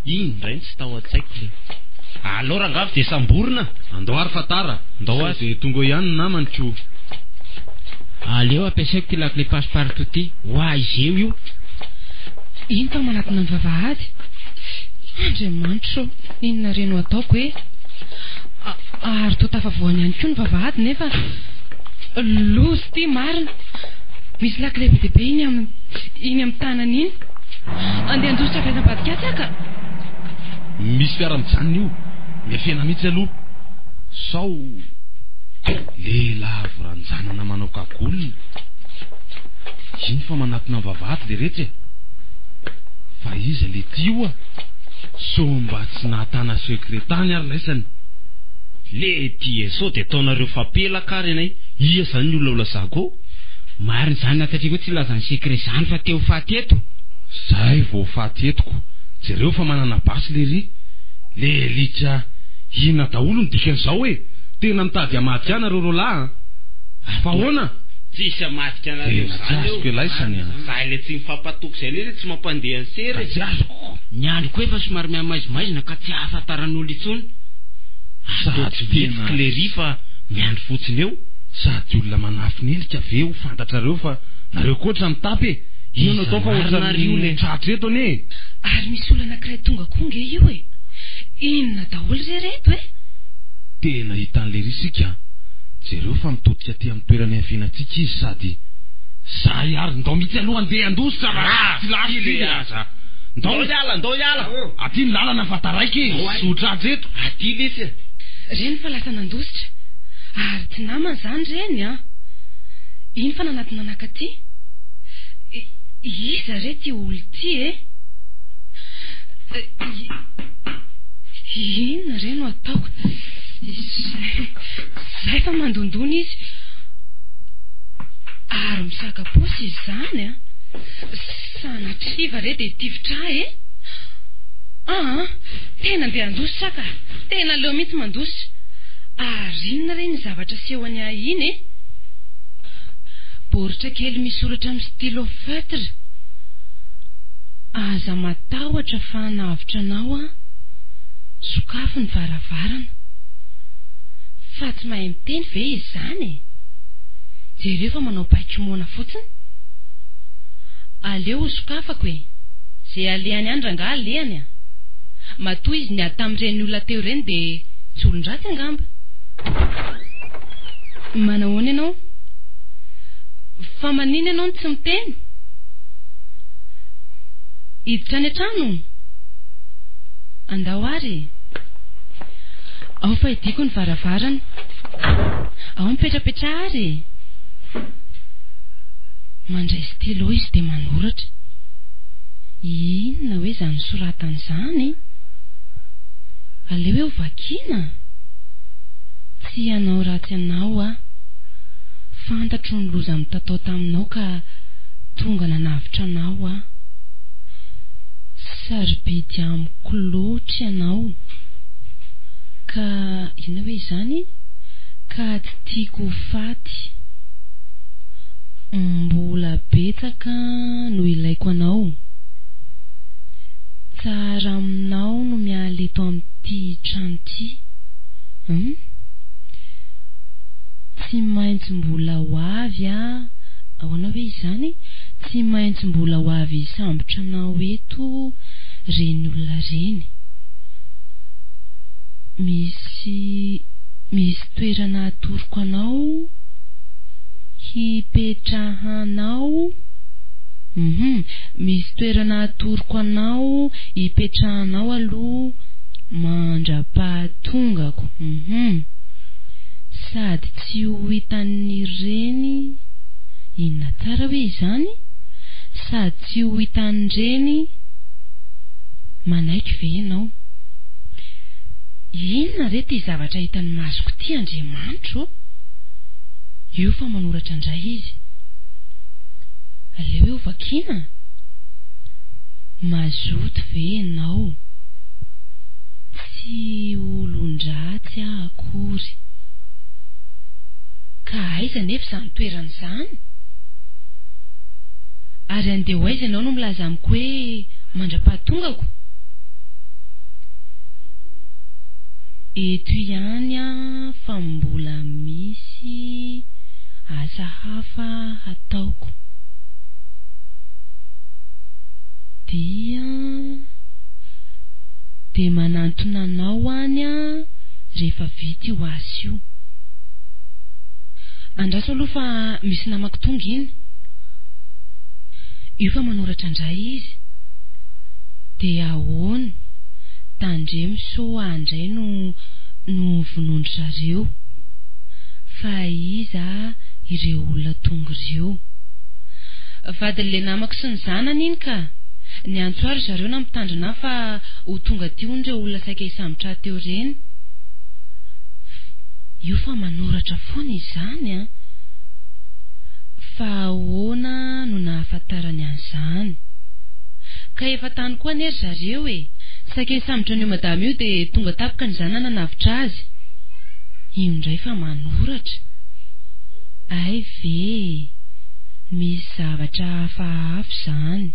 Iny indray no tsy tao an-tsaiko le. Alao rangavy dia samborina! Andao ary fantara! Ndao ary. Sao dia tonga eo ihany ny namany ko! Aleo ampiasaiko ity lakile passe partout ity. Ho ahy izeo io. Iny fa manatona ny vavahady. Andriamanitra ô, inona re no ataoko e? Ary toa tafavohany ihany koa ny vavahady nefa loza ity marina. Misy lakile be dia be iny amin'ny iny amin'ny tanany iny. Andeha handositra avy aiza ambadika atsy aho ka. Misy fiara mijanona io. Miafena mihitsy aloha. Sao lehilahy voranjanana manao cagoule. Iny fa manatona ny vavahady le retsy e. Fa iza le ty io a? Sao mba tsy nahatana secret tany ary laisany. Le ty e, sao de ataonareo fampelaka ary anay, iha zany ny olona ho lazako eo? Marina izany na satria koa tsy hilaza ny secret izany fa te ho faty eto. Zay vao ho faty eto ko. Jereo fa manana basy lery. Le alika inona daholo ny dikan'izao e? Tena mitady hamadika ahy nareo roalahy an! Fa ahoana? Tsisy hamadika anareo Tena tsy zany eo. azoko elah isany an! Zahay le tsy mifampatoky zay le tsy mampandeha ny sera Ka e. tsy azoko. Ny andro koa efa somary mihamaizimaizina ka tsy ahafantaran'olona intsony. Atao Sady tsy tena mihetsika lery fa miandry fotsiny eo. Sady olona manafina endrika ve ho fantatrareo fa nareo koa ohatran'ny mitapy e! Inona no Iza atao fa marina ary io ohatran'ny le? tratra eto anie e! Ary misy olona anankiray tonga koa nge io e! Inona daholo re reto e? Tena hitan'i lery isika an! Jereo fa mitodika aty amin'ny toerana ihavianantsika izy sady Zahay ary ndao mihitsy aloha andeha handositra fa tsy lasa ity le aza. Ndao hiala, ndao hiala. Aty ny lalana fa taraiky e, tsy ho tratra eto. Aty lesy e. Reny fa lasa nandositra. Ary tsy namana izany reny an. Iny fa nanatona nakaty. Iza re ity olona ity e? Inona re no ataoko? Izay fa mandondona izy. Ary misaka paosy izy izany an. Sanatria va re dia hitifitra ahy e? Aa, tena andeha handositra aho ka. Tena aleo mihitsy mandositra. Ary inona re iny zavatra asehony ahy iny e? Baoritra kely misoratra amin'ny stylo feutre. Aza matahotra fa hanavotra anao aho. Sokafy ny varavarana. Fa tsy mahay miteny ve izy izany e? Jereo fa manao baiko moana fotsiny. Aleo ho sokafako e! Ze alehany any rangaha alehany a! Matoa izy niady tamin'ireny olona teo ireny dia tsy olon-dratsy angamba. Manahoana ianao? Fa maninona ianao no tsy miteny? Hiditra any an-trano? Andao ary e! Ao fa hidiako ny varavarana. Ao mipetrapetraha ary e! Mandray stylo izy dia manoratra. Inona hoe izany soratany izany? Aleo hoe ho vakiana? Tsy hanao ratsy anao aho. Fantatro ny loza mitatao taminao ka tonga nanavotra anao aho. Sarobidy amiko loatra ianao. Ka inona hoe izany? Ka tsy tiako ho faty. Mbola betsaka no ilaiko anao. Tsara aminao no miala eto amin'ity trano ity. Hum? Tsy maintsy mbola ho avy aho, ahoana hoe izany? Tsy maintsy mbola ho avy hisambotra anao eto reny olona reny. Misy misy toerana atoroko anao hipetrahanao, hum, misy toerana atoroko anao hipetrahanao aloha mandra-pahatongako, hum. Sady tsy ho hitan'ireny, inona tsara hoe izany? Sady tsy ho hitan'ireny, manaiky ve ianao? Inona re ity zavatra hitan'ny masoko ity Andriamanitro ô? Io fa manoratra indray izy. Aleo eo vakiana. Mazoto ve ianao? Tsy olon-dratsy aho akory. Ka aiza anefa izany toerana izany? Ary andeha ho aiza ianao no milaza amiko hoe mandra-pahatongako? Eto ihany aho fa mbola misy asa hafa hataoko. Dia dia manantona anao any aho rehefa vita io asa io. Andraso aloha fa misy namako tonga iny. Io fa manoratra indray izy. Dia ahoana? Tandremo sao ahy indray no no vonoin-dry zareo. Fa iza ireo olona tonga ireo? Vadin'ilay namako sy ny zanany iny ka! Niantso ahy ry zareo nampitandrina ahy fa ho tonga aty hono ireo olona saika hisambotra ahy teo ireny. Io fa manoratra foana izany an! Fa ahoana no nahafantarany an'izany? Ka efa tany koa anie ry zareo e! Saika hisambotra an'io madama io dia tonga tampoka ny zanany nanavotra azy. Io indray fa manoratra. Hay ve e! Misy zavatra hafahafa izany.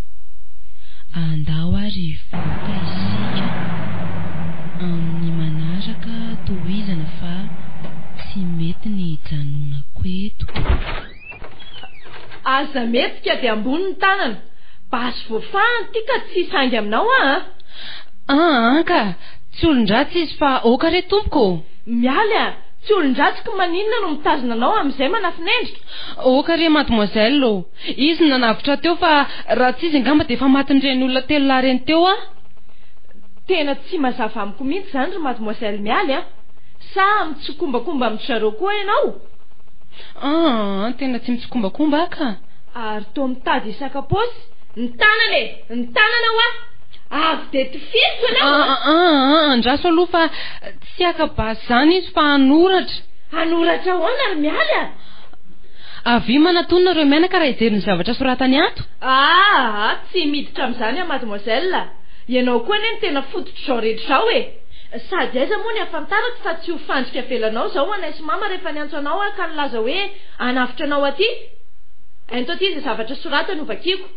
Andao ary hivoaka isika amin'ny manaraka tohizana fa tsy mety ny hijanonako eto. Aza mihetsika dia ambony ny tanana. Basy voafahana ity ka tsy hisy hainga aminao aa. Aa ka! Tsy olon-dratsy izy fa ok re tompoko ô! Mialy a! Tsy olon-dratsy ko maninona no mitazona anao amin'izay manafin'endrika? Ok re mademoiselle ô! Izy no nanavotra teo fa raha tsy izy angamba dia efa matin'ireny olona telolahy ireny teo aho. Tena tsy mazava amiko mihitsy izany ry mademoiselle Mialy a! Sa mitsikombakomba amin-dry zareo koa ianao? Aa, tena tsy mitsikombakomba aho ka! Ary toa mitady hisaka paosy? Ny tanana e! Ny tanana hoa! Avy dia tifiriko ianao a! Aa, andraso aloha fa tsy haka basy izany izy fa hanoratra. Hanoratra ahoana ry Mialy a? Avia manatona nareo mianaka raha hijery ny zavatra soratany ato. Aa, tsy miditra amin'izany aho mademoiselle a! Ianao koa anie no tena fototr'izao rehetra izao e! Sady aiza moa ny ahafantarako fa tsy ho fandrika avelanao izao anay sy mama rehefa niantso anao aho ka nilaza hoe hanavotra anao aty? Ento aty izay zavatra soratany ho vakiako.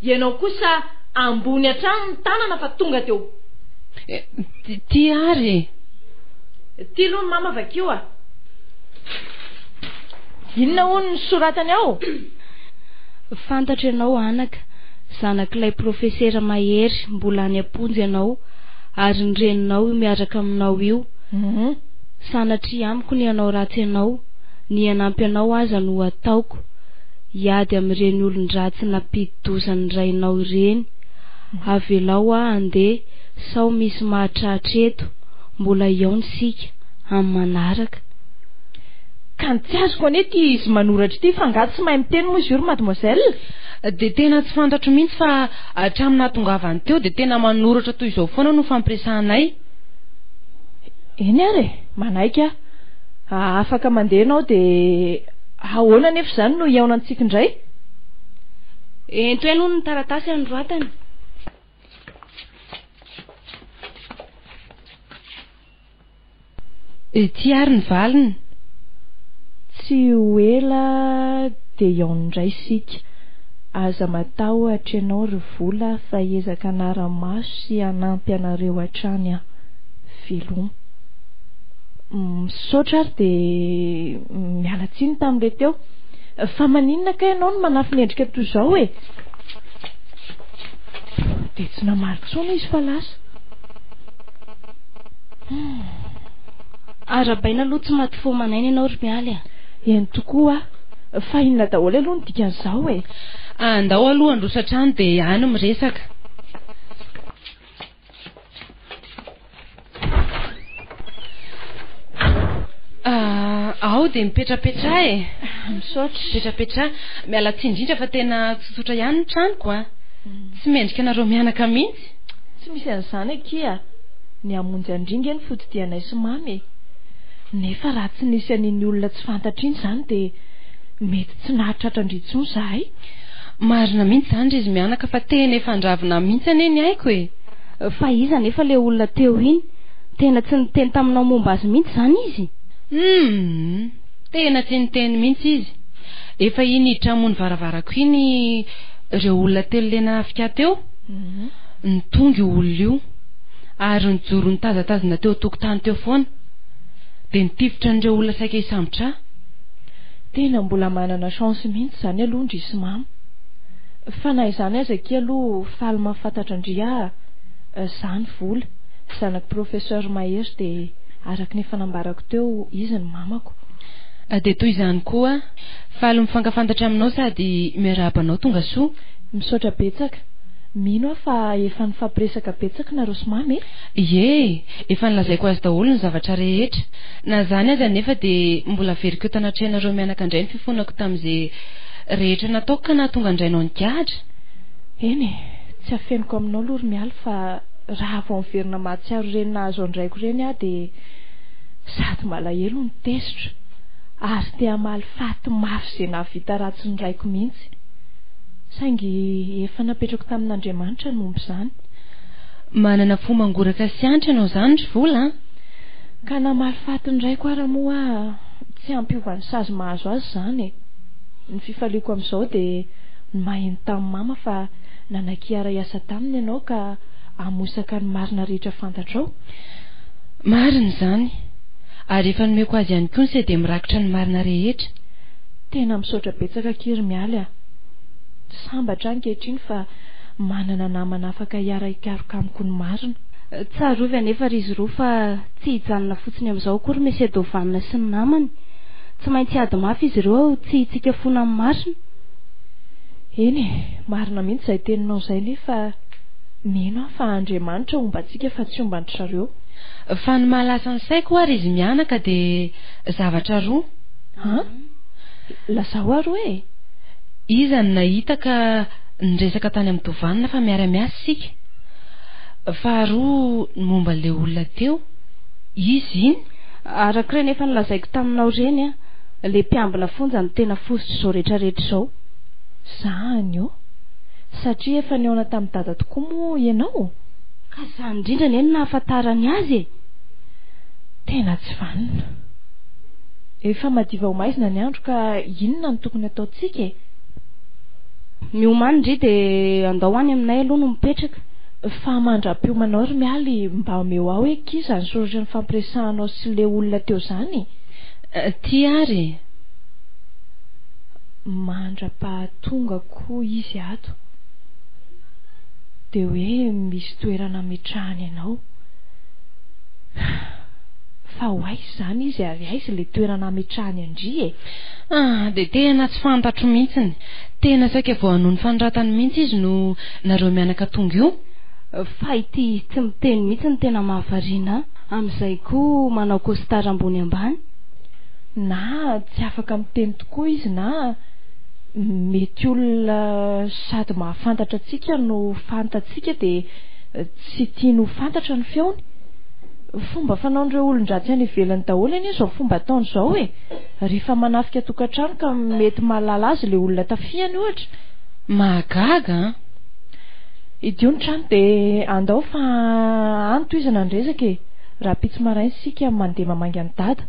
Ianao kosa ambony hatrany ny tanana fa tonga dia ho. Ty ary e! Ty aloha ny mama vakio a! Inona hono ny soratany ao? Fantatro ianao anaka, zanak'ilay profesera Mahery mbola any am-ponja ianao ary ny reninao io miaraka aminao io. Sanatria amiko ny hanao ratsy anao, ny hanampy anao aza no ataoko. Hiady amin'ireny olon-dratsy nampidi-doza ny rainao ireny. Avelao aho handeha sao misy mahatratra eto, mbola hihaona isika amin'ny manaraka. Ka ny tsy azoko anie ity izy manoratra ity fa angaha tsy mahay miteny moa izy io ry mademoiselle? Dia tena tsy fantatro mihitsy fa hatramin'ny nahatongavany teo dia tena manoratra toy izao foana no fampiresahanay. Eny ary e, manaiky aho. Afaka mandeha ianao dia ahoana anefa izany no hihaonantsika indray? Ento eny hono ny taratasy anoratany. Ity ary ny valiny. Tsy ho ela dia hihaona indray isika. Aza matahotra ianao ry Vola fa hiezaka hanara-maso sy hanampy anareo hatrany aho. Veloma. Misaotra ary dia miala tsiny tamin'ilay teo. Fa maninona kay ianao no manafina endrika toy izao e? Dia tsy namaly intsony izy fa lasa. Hum. Arahabaina aloha tsy maty fo aman'aina ianao ry Mialy a! Eny tokoa a! Fa inona daholo aloha no dikan'izao e? Andao aloha handroso hatrany dia any miresaka. Ah, ao dia mipetrapetraha e. Misaotra. Mipetrapetraha. Miala tsiny indrindra fa tena tsotsotra ihany ny tranoko a. Tsy mendrika anareo mianaka mihitsy. Tsy misy an'izany akia. Ny hamonjy an-dry nge ny fotodianay sy Mamy e. Nefa raha tsy nisy an'iny olona tsy fantatra iny izany dia mety tsy nahatratra an-dry intsony izahay. Marina mihitsy izany ry izy mianaka fa tena efa andravina mihitsy anie ny aiko e. Fa iza anefa ilay olona teo iny? Tena tsy niteny taminao momba azy mihitsy izany izy? Humm! Tena tsy niteny mihitsy izy. Efa iny hiditra hamono varavarako iny ireo olona telo le nanafika ahy teo. Nitonga io olona io. Ary nijoro nitazatazana teo an-tokotany teo foana. Dia nitifitra an'ireo olona saika hisambotra ahy. Tena mbola manana chance mihitsy izany aloha ndry sy mama. Fa na izany aza akia aloha faly mahafantatra an-dry aho zany vola, zanak'i Professeur Mahery dia araka ny efa nambarako teo izy no mamako. Dia toy izany koa, faly mifankafantatra aminao sady miarahaba anao tonga soa. Misaotra betsaka. Mino aho fa efa nifampiresaka betsaka nareo sy mama e? Ie, efa nolazaiko azy daholo ny zavatra rehetra. Na izany aza anefa dia mbola averiko eto anatrehanareo mianaka indray ny fifonako tamin'izay rehetra nataoko ka nahatonga an-drainao nigadra. Eny e, tsy afeniko aminao aloha ry Mialy fa raha vao miverina mahatsiaro ireny nahazo an-draiko ireny aho dia sady malahelo no tezitra ary te hamaly faty mafy izay nahavita ratsy ny raiko mihitsy. Saingy efa napetrako tamin'Andriamanitra ny momba izany. Manana fo mangoraka sy antra ianao izany ry Vola an! Ka namaly faty ny raiko ara moa aho tsy hampiova ny sazy mahazo azy izany e! Ny fifaliako amin'izao dia ny maheno tamin'i mama fa nanaiky hiara-hiasa taminy ianao ka hamosaka ny marina rehetra fantatrao. Marina izany. Ary efa nomeko azy ihany koa ny CD mirakitra ny marina rehetra. Tena misaotra betsaka akia ry Mialy a! Sambatra aho ankehitriny fa manana namana afaka hiara-hikaroka amiko ny marina. Tsarovy anefa ry izy roa fa tsy hijanona fotsiny amin'izao akory Monsieur Dovan sy ny namany. Tsy maintsy hiady mafy izy ireo tsy hitsika fona amin'ny marina. Eny e, marina mihitsy izay teninao izay nefa mino aho fa Andriamanitra homba antsika fa tsy homba an-dry zareo. Fa ny mahalasa ny saiko ho'a ry izy mianaka dia zavatra roa. An? Lazao ary hoe e! Iza no nahita ka niresaka tany amin'ny Dovanina fa miara-miasa isika? Faharoa ny momba ilay olona teo, iza iny? Araka ireny efa nolazaiko taminao ireny an, ilay mpiambina fonja no tena fositr'izao rehetra rehetra izao. Zany ô! Satria efa nihaona tamin'i Dada tokoa moa ianao? Ka izany indrindra anie no nahafantarany azy e! Tena tsy vanona. Efa madiva ho maizina ny andro ka inona no tokony hataontsika e? Miomàna ndry dia andao any aminay aloha no mipetraka. Fa mandra-piomanao ry Mialy mba omeo ahy hoe akia izany soratra nifampiresahanao sy le olona teo izany e! Ty ary e! Mandra-pahatonga koa izy ato dia hoe misy toerana ametrahany anao. Fa ho aiza izany izy ary aiza ilay toerana ametrahany an-dry e? Ah, dia tena tsy fantatro mihitsiny. Tena saika vao hanohy ny fanoratany mihitsy izy no nareo mianaka tonga io. Fa ity izy tsy miteny mihitsy no tena mahavariana ahy. Amin'izay koa manao costard ambony ambany. Na tsy afaka miteny tokoa izy na mety olona sady mahafantatra antsika no fantatsika dia tsy tiany ho fantatra ny feony. Fomba fanaon'ireo olon-dratsy any ivelany daholo anie izao fomba ataony izao e! Rehefa manafika tokantrano ka mety mahalala azy ilay olona tafihany ohatra. Mahagaga an! Idio ny trano dia andao fa any tohizana ny resaka e! Rahampitso maraina isika mandeha mamangy an'i Dada.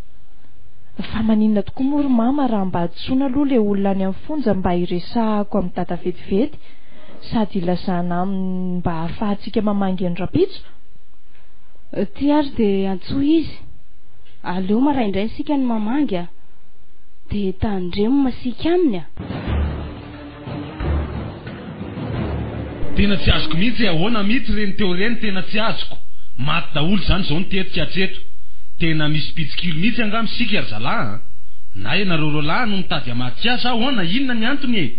Fa maninona tokoa moa ry mama raha mba antsoina aloha ilay olona any amin'ny fonja mba hiresahako amin'i Dada vetivety sady hilazana aminy mba hahafahantsika mamangy an'i Rapitso? Ty ary dia antsoy izy. Aleo maraindraina isika no mamangy a! Dia tandremo masiaka aminy a! Tena tsy azoko mihitsy e, ahoana mihitsy ireny teo ireny tena tsy azoko. Maty daholo izany izao ny tetika hatreto. Tena misy mpitsikilo mihitsy angamba isika ry zalahy a! Na ianareo roalahy no mitady hamadika ahy sa ahoana, inona ny antony e?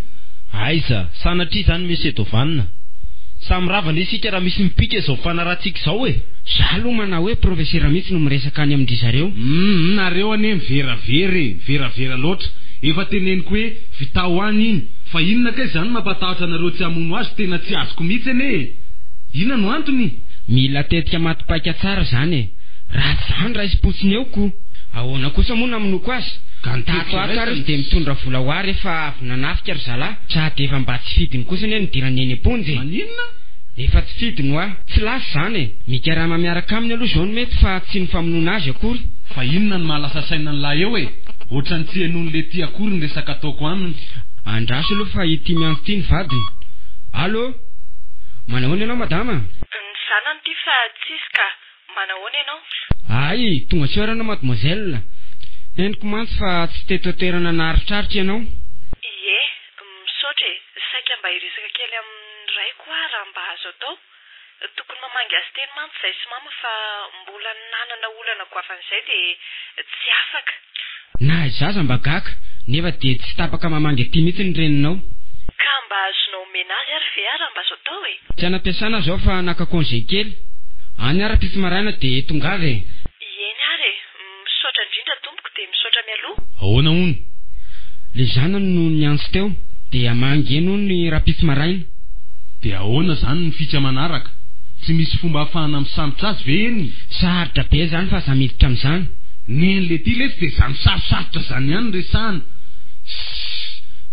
Aiza, sanatria izany Monsieur Dovan. Samy rava anie isika raha misy mipika izao fanarahantsika izao e! Za aloha manao hoe profesera mihitsy no miresaka any amin-dry zareo. Humm nareo anie miveravera e, miveravera loatra. Efa teneniko hoe vitao any iny, fa inona kay izany mampatahotra anareo tsy hamono azy tena tsy azoko mihitsy anie e! Inona no antony? Mila tetika maty paika tsara izany e! Raha tsy izany raisim-potsiny eo ko! Ahoana kosa moa namonoako azy? Ka ny Tato tetika ato ary iraisana izy dia mitondra vola ho ahy rehefa avy nanafika ry zalahy, sady efa mba tsy fidiny kosa anie nidirany eny am-ponja e! Maninona? Efa tsy fidiny hoa! Tsy lasa izany e! Mikarama miaraka aminy aloha izao no mety fa tsy ny famonoana azy akory. Fa inona no mahalasa saina an'lah eo e? Ohatran'ny tsy henoin'i Letty akory ny resaka ataoko aminy. Andraso aloha fa ity miantso ity ny vadiny. Allo! Manahoana ianao madama? Ny zanany ity fa tsisy ka! Manahoana ianao? Hay, tonga soa ary ianao mademoiselle. Henoko mantsy fa tsy teto an-toerana naharitraritra ianao. Ie, misaotra e! Saika mba hiresaka kely amin'ny raiko aho raha mba azo atao. Tokony mamangy azy teny mantsy izahay sy mama fa mbola nanana olana goavana izay dia tsy afaka. Na izaho aza mba gaga, nefa dia tsy tapaka mamangy aty mihitsy ny reninao. Ka mba azonao omena azy ary ve aho raha mba azo atao e? Tsy any am-piasana aho izao fa naka congé kely. Any aho rahampitso maraina dia tongava e! Eny ary e! Misaotra indrindra tompoko dia misaotra mialoha. Ahoana hono? Le zanany no niantso teo dia hamangy eny hono ny rahampitso maraina. Dia ahoana izany ny fika manaraka? Tsy misy fomba ahafahana misambotra azy ve eny? Sarotra be izany fa aza miditra amin'izany. Neny letia letsy dia izany sarosarotra izany ihany no resahana. Sss!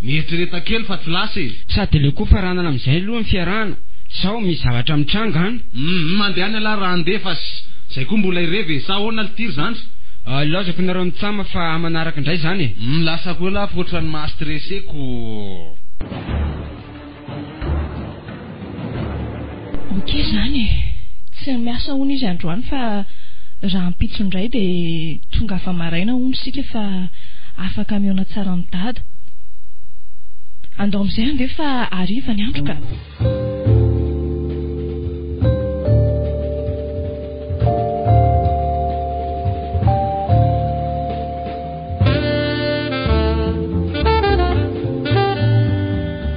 Mieritrereta kely fa tsy lasa e! Sady aleo koa faranana amin'izay aloha ny fiarahana sao misy zavatra mitranga an! Humm mandehana ialahy raha handeha fa ss! Zay koa mbola hirevy e! Sa ahoana lty ry zandry? Ilaozako nareo mitsam fa manaraka indray zany e! Humm lasa koa elah fa ohatran'ny maha stressé ko. Ok zany e! Tsy miasa hono izy androany fa rahampitso indray dia tongava maraina hono isika fa afaka mihaona tsara amin'i Dada. Andao amin'izay handeha fa hariva ny andro ka!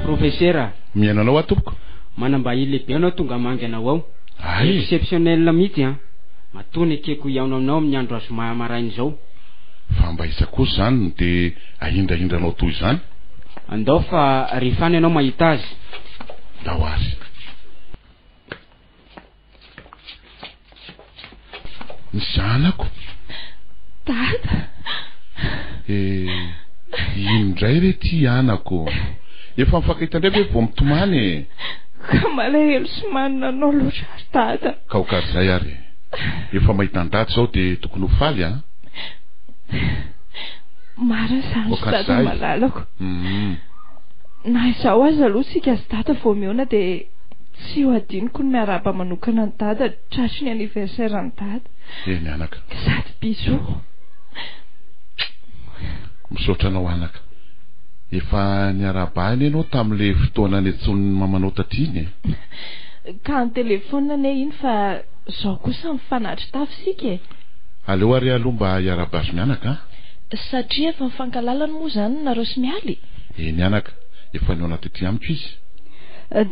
Profesera. Mihaino anao aho tompoko. Manam-bahiny lehibe anao tonga hamangy anao ao. Hay. Exceptionnel mihitsy an. Matoa nekeko hihaona aminao amin'ny andro zoma maraina izao. Fa mba iza kosa izany no dia ahindrahindranao toy izany? Andao fa rehefa any ianao mahita azy. Ndao ary. Ny zanako. Dada. Eh, ino indray re ty anako? Efa mifankahita indray ve vao mitomany e? Ka malahelo sy manina anao loatra ry dada. Ka ho karizay ary e. Efa mahita an'i dada izao dia tokony ho faly an. Marina izany ry dada malalako. Na izaho aza aloha isika sy dada vao mihaona dia tsy ho adinoko ny miarahaba manokana an'i dada tratry ny anniversaire an'i dada. Eny anaka. Sady bisous. Misaotra anao anaka. Efa niarahaba ahy anie ianao tamin'ilay fotoana niantsoan'ny mamanao taty iny e. Ka an-telefaonina anie iny fa izao kosa mifanatri-tava isika e. Aleo ary aloha mba hiarahaba azy mianaka an. Satria efa mifankalalana moa izany nareo sy Mialy? Eny anaka, efa nihaona tety amiko izy.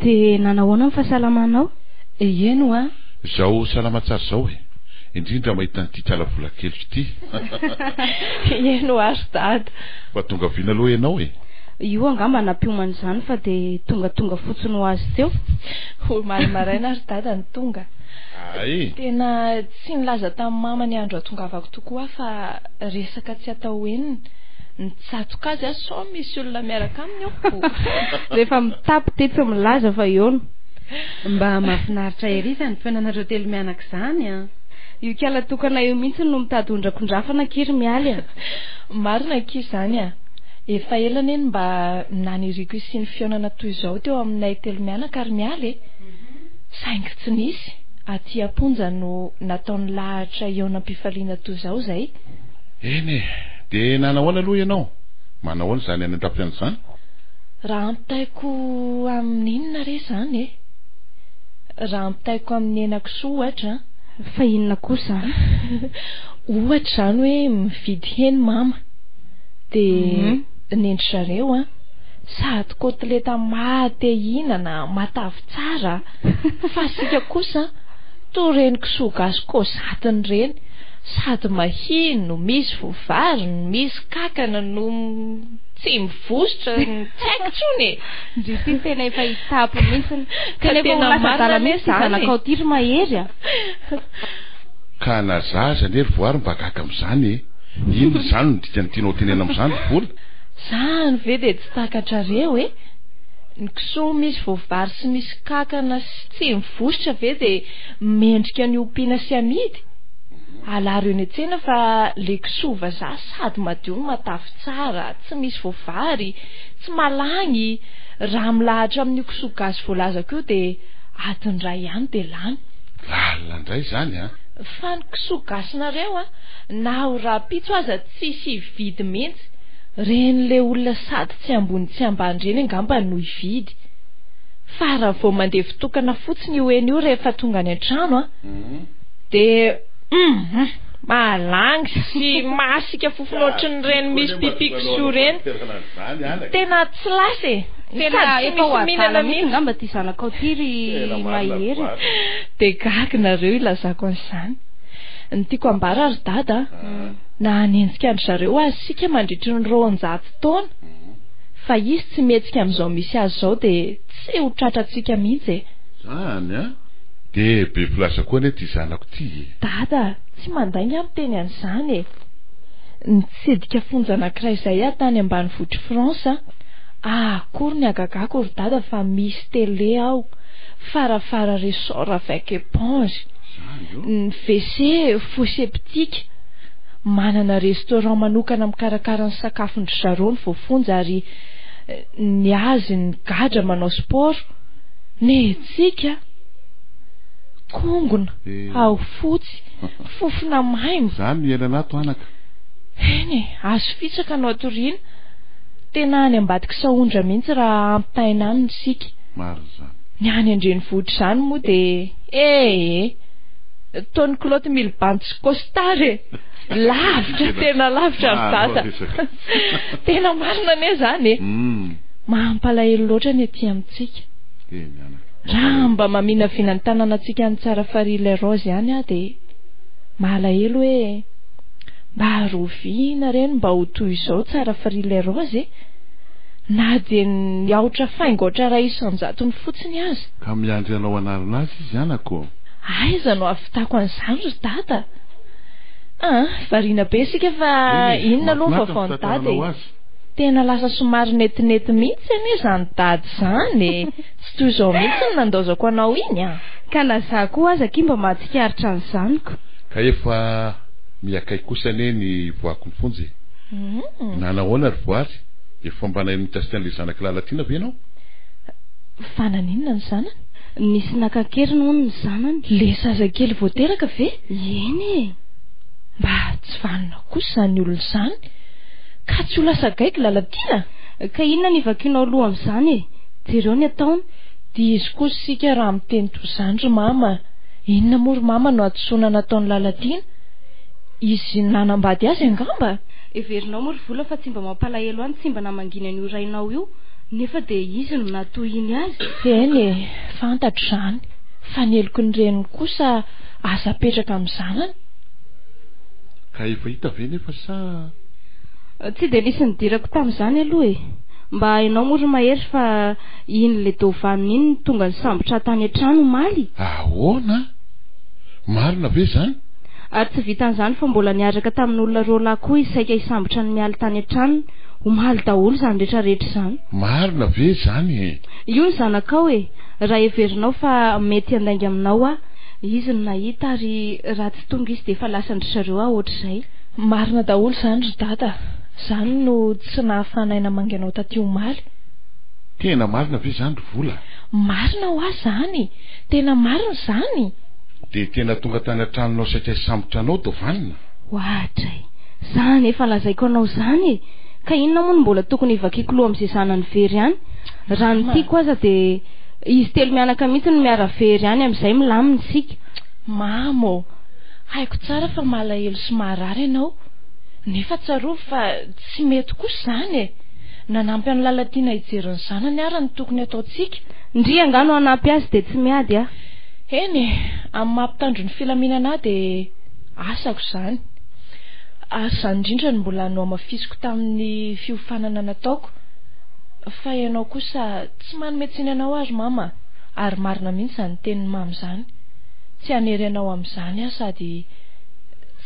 Dia nanahoana ny fahasalamanao? Eny hoa. Izao salama tsara izao e. Indrindra mahita an'ity kala vola keliko ity. Eny ho'a ry dada. Fa tonga vina aloha ianao e. Io angamba nampiomana izany fa dia tongatonga fotsiny ho azy teo. Omaly maraina ry dada no tonga. Hay! Tena tsy nilaza tamin'i mama ny andro hahatongavako tokoa aho fa resaka tsy atao henony. Nitsatoka azy aho sao misy olona miaraka aminy ao. Rehefa mitapy dia tsy milaza fa eo no. Mba mahafinaritra ery izany fihaonanareo telo mianaka izany an! Io kiala tokana io mihitsy no mitady hondrakondrafana akia ry Mialy a! Marina akia izany a! Efa ela anie no mba naniriako hisian'ny fihaonana toy izao teo aminay telo mianaka ry Mialy e! Saingy tsy nisy, aty am-ponja no nataony lahatra hihaonam-pifaliana toy izao izay. Eny e! Dia nanahoana aloha ianao? Manahoana izany any an-dafy any izany? Raha ampitaiko amin'ny inona re izany e? Raha ampitaiko amin'ny henakisoa ohatra an! Fa inona koa izany? Ohatra izany hoe mividy hena mama, dia nendry zareo an, sady kotileta maha te hihinana, matavy tsara, fa isika kosa toa ireny kisoa gasy kôzatiny ireny, sady mahia no misy vovary no misy kakana no tsy mivositra no tsy haiko intsony e! Ndry ity tena efa hitapy mihitsy. Ka Tena efa ho tena lasa marina adala anie mihitsy ity izany e! zanakao ity ry Mahery a! Ka na za aza anie ry voary mba gaga amin'izany e! Inona izany no dikany tianao tenena amin'izany ry vola? Zany ve dia tsy takatrareo e! Ny kisoa misy voavary sy misy kakana sy tsy mivositra ve dia mendrika ny ompiana sy amidy? Alaro eny an-tsena fa le kisoa vazaha sady madio no matavy tsara, tsy misy voavary, tsy malagny, raha milahatra amin'io kisoa gasy voalazako io dia adiny iray ihany dia lany. Lalina indray izany an! Fa ny kisoa gasinareo an, na ho rahampitso aza tsisy hividy mihitsy. Reny le olona sady tsy ambony tsy ambany reny angamba no hividy. Fa raha vao mandevy tokana fotsiny io hena io rehefa tonga any an-trano an, dia hum mahalangy sy mahasika fofona ohatrin'ireny misy pipi kisoa ireny. Tena tsy lasa e! Tena Sady tsy efa ho misy mihinana adala mihitsy mihitsy. angamba ity zanakao ity ry Mahery. Dia gaga nareo ilazako an'izany. Ny tiako ambara ry dada a, na hanenjika an-dry zareo aza isika mandritry ny 200 taona, fa izy tsy mihetsika amin'izao misy azy izao dia tsy ho tratrantsika mihitsy e. Zany an! Dia be mpilaza koa anie ity zanako ity e! Dada, tsy mandainga aho miteny an'izany e! Nitsidika fonja anankiray izay aho tany ambanivohitr'i France, akory ny hagagako ry dada fa misy télé ao, farafara ressort avec éponge, ny WC fosse septique, manana restaurant manokana mikarakara ny sakafon-dry zareo ny voafonja ary ny azy ny gadra manao sport, netsika, kongona, ao fotsy, fofona maimbo. Zany no iainana ato anaka. Eny e, azo fitsaka no atoriana. Tena any ambadiky Sahondra mihitsy raha ampitahaina aminy isika. Marina izany. Ny any an-drenivohitra izany moa dia ee. Toa ny kilaoty milibandy sy costard e! Lavitra, tena lavitra ry dada. Tena marina anie izany e! Mampalahelo loatra ny aty amintsika. Raha mba maminavina ny tanànantsika any Tsarafarihy Ilay Rose ihany aho dia malahelo hoe mba roviana re no mba ho toy izao Tsarafarihy Ilay Rose e! Na dia ny aotra faingo aotra iray isan-jatony fotsiny aza. Ka miandry anao hanarina azy izy anako. Aiza no ahavitako an'izany ry dada a! Variana be isika fa inona aloha ny vaovaon'i dada e? Tena lasa somary netinety mihitsy anie izany dada izany e! Tsy toy izao mihitsy ny nandaozako anao iny a! Ka na za koa aza akia mba mahatsikaritra an'izany ko! Ka efa mihakaiky kosa anie ny voako ny fonja e! Nanahoana ry voary? Efa mba naheno mikasika an'ilay zanak'i Lalatiana ve ianao? Fa naninona ny zanany? Nisy naka an-keriny hono ny zanany. Le zazakely vao teraka ve? Eny e! Mba tsy vanona kosa izany olona izany. Ka tsy ho lasa gaigy Lalatiana? Ka inona no ivakianao loha amin'izany e? Jereo ny ataony. Diso kosa isika raha miteny toy izany ry mama. Inona moa ry mama no hadisoana nataon'i Lalatiana? Izy nanambady azy angamba? Heverinao moa ry Vola fa tsy mba mampalahelo ahy ny tsy mba namangiana an'io rainao io? Nefa dia izy no nahatohiny azy. Eny e, fantatro izany. Fa ny heloky ny reniny kosa aza apetraka amin'ny zanany. Ka efa hita ve nefa sa. Tsy dia nisy nidirako tamin'izany aloha e. Mba hainao moa ry Mahery fa iny le Dovan iny no tonga nisambotra ahy tany an-trano omaly. Ahoana? Marina ve izany? Ary tsy vitan'izany fa mbola niaraka tamin'olona roalahy koa izy saika hisambotra an'i Mialy tany an-tranony. Omaly daholo izany rehetra rehetra izany. Marina ve izany e? Io ny zanakao e! Raha heverinao fa mety handainga aminao aho. Izy no nahita ary raha tsy tonga izy dia efa lasan-dry zareo aho ohatr'izay. Marina daholo izany ry dada. Izany no tsy nahafahanay namangy anao taty omaly. Tena marina ve izany ry Vola? Marina hoa izany! Tena marina izany! Dia tena tonga tany an-tranonao saika hisambotra anao Dovanina? Oadray! Izany efa lazaiko anao izany e! Ka inona moa no mbola tokony hivakiako loha amin'izay zanany very any? Raha ny tiako aza dia izy telo mianaka mihitsy no miara-very any amin'izay milamina isika. Mama ô! Haiko tsara fa malahelo sy marary ianao. Nefa tsarovy fa tsy mety kosa izany e! Nanampy an'i Lalatiana hijery ny zanany ary ny tokony hataontsika. Ndry angaha no hanampy azy dia tsy miady aho. Eny e! Amin'ny maha mpitandro ny filaminana ahy dia asako izany. Ary izany indrindra no mbola nohamafisiko tamin'ny fiofanana nataoko. Fa ianao kosa tsy manome tsiny anao aho ry mama a! Ary marina mihitsy izany tenin'i mama izany. Tsy hanery anao amin'izany aho sady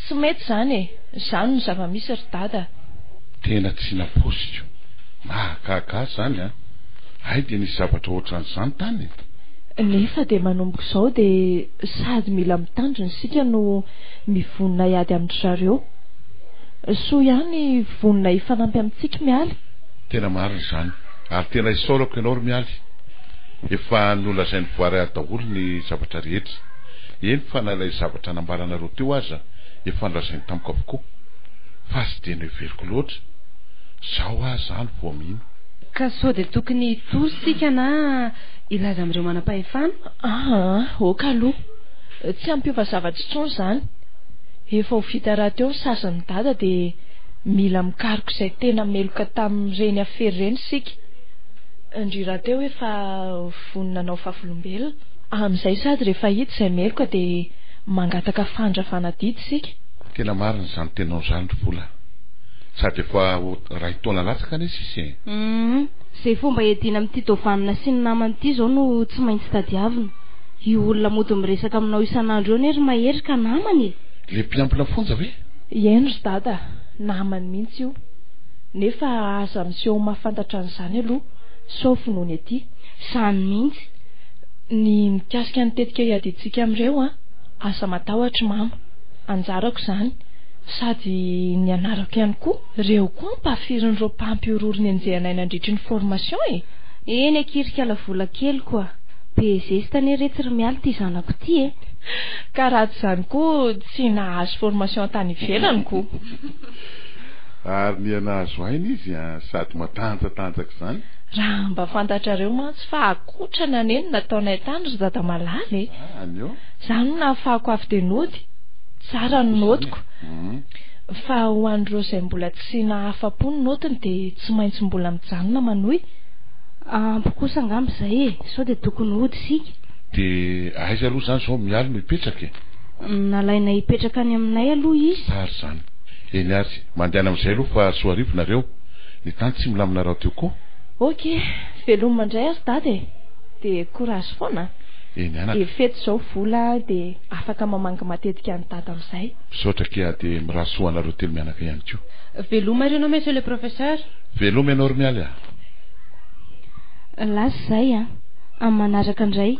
tsy mety izany e! Izany no zava-misy ry dada a! Tena tsy nampoiziko. Mahagaga ahy izany an! Hay dia nisy zavatra ohatran'izany tany e! Nefa dia manomboka izao dia sady mila mitandrina isika no mivonona hiady amin-dry zareo. Soa ihany vonona hifanampy amintsika Mialy. Tena marina izany. Ary tena isaorako ianao ry Mialy. Efa nolazain'i Voary ahy daholo ny zavatra rehetra. Eny fa na ilay zavatra nambaranareo teo aza efa nolazainy tamiko avokoa. Fa tsy dia noheveriko loatra. Zao aho zany vao mino. Ka sao dia tokony hitory isika na hilaza amin'ireo manam-pahefana? Aa, ok aloha. Tsy hampiova zavatra intsony izany. Efa ho vita rahateo ny sazin'i Dada dia mila mikaroka izay tena meloka tamin'ireny afera ireny isika. Ndry rahateo efa vonona hanao vavolombelona. Amin'izay sady rehefa hita izay meloka dia mangataka fandravana didy isika. Tena marina izany teninao izany ry Vola. Sady efa ho iray taona latsaka anie sisa e. Humm. Izay fomba hiadiana amin'ity Dovanina sy ny namany ity izao no tsy maintsy tadiavina. Io olona mody miresaka aminao isan'andro io anie ry Mahery ka namany e! Le mpiampina fonja ve? Eny ry Dada, namany mihitsy io. Nefa aza miseho ho mahafantatra an'izany aloha, sao vonoiny ety. Izany mihitsy. Ny mikasika ny tetika hiadiantsika amin'ireo an, aza matahotra Mama. Anjarako izany. Sady nianarako ihany koa. Reo koa ampahafirin'ireo mpampihorohoro nenjehanay nandritry ny formation e! Eny akia ry kala vola keliko a! Be zesta anie retsy ry Mialy ty zanako ty e! Ka raha tsy izany koa tsy nahazo formation tany ivelany ko! Ary niha nahazo aina izy an, sady matanjatanjaka izany. Raha mba fantatrareo mantsy fa akotrana anie no nataonay tany ry dada malala e! Zany ô! Zany no nahafahako avy dia nody. Tsara ny notiko. Fa ho an'ireo izay mbola tsy nahafa-po ny notiny dia tsy maintsy mbola mijanona manohy. Ampy kosa angamba izay e! Sao dia tokony hody isika? Dia aiza aloha izany izao Mialy no hipetraka e? Nalaina hipetraka any aminay aloha izy. Tsara izany. Eny ary, mandehana amin'izay aloha fa soarivo nareo. Ny tany tsy milamina rahateo koa. Ok, veloma indray ary dada e! Dia courage foana an! Eny anaka. Dia fety izao vola dia afaka mamangy matetika an'i dada amin'izay. Misaotra akia dia mirary soa anareo telo mianaka ihany koa. Veloma ary ianao monsieur le professeur. Veloma ianao ry Mialy a. Lasa izay an. Amin'ny manaraka indray.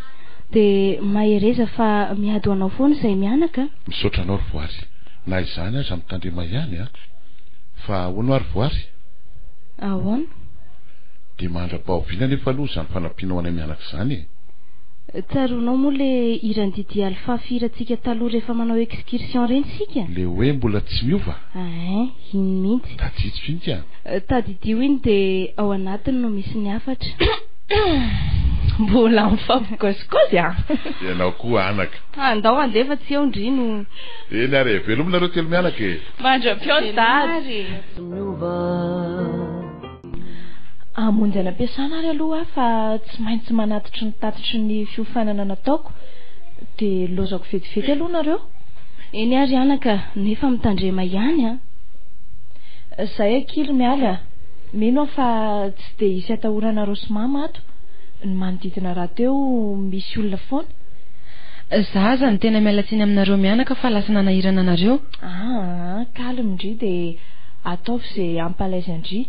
Dia mahereza fa miady ho anao foana izay mianaka a. Misaotra anao ry Voary. Na izany aza mitandrema ihany an. Fa ahoana hoa ry Voary? Ahoana? Dia mandra-pahoviana anefa aloha izany fanampianao anay mianaka izany e? Tsaroanao moa le hiran'i Didi Alpha fihirantsika taloha rehefa manao excursion ireny isika? Le hoe mbola tsy miova? Ein, iny mihitsy. Tadidiko iny ka. Tadidio iny dia ao anatiny no misy ny hafatra. Mbola mifampikôzikôzy an! Ianao koa anaka. Andao handeha fa tsy eo ndry no. Eny ary e, veloma nareo telo mianaka e. Mandra-pihaona dada. Veloma ary e. Hamonjy any am-piasana ary aloha aho fa tsy maintsy manatitry ny tatitry ny fiofanana nataoko dia lozako vetivety aloha nareo. Eny ary anaka, nefa mitandrema ihany an! Zay akia ry Mialy a! Mino aho fa tsy dia hisy atahoranareo sy mama ato, ny manodidina rahateo misy olona foana. Za aza no tena miala tsiny aminareo mianaka fa lasa nanahirana anareo. Aa, calme ndry dia ataovy ze hampalaizy an-dry.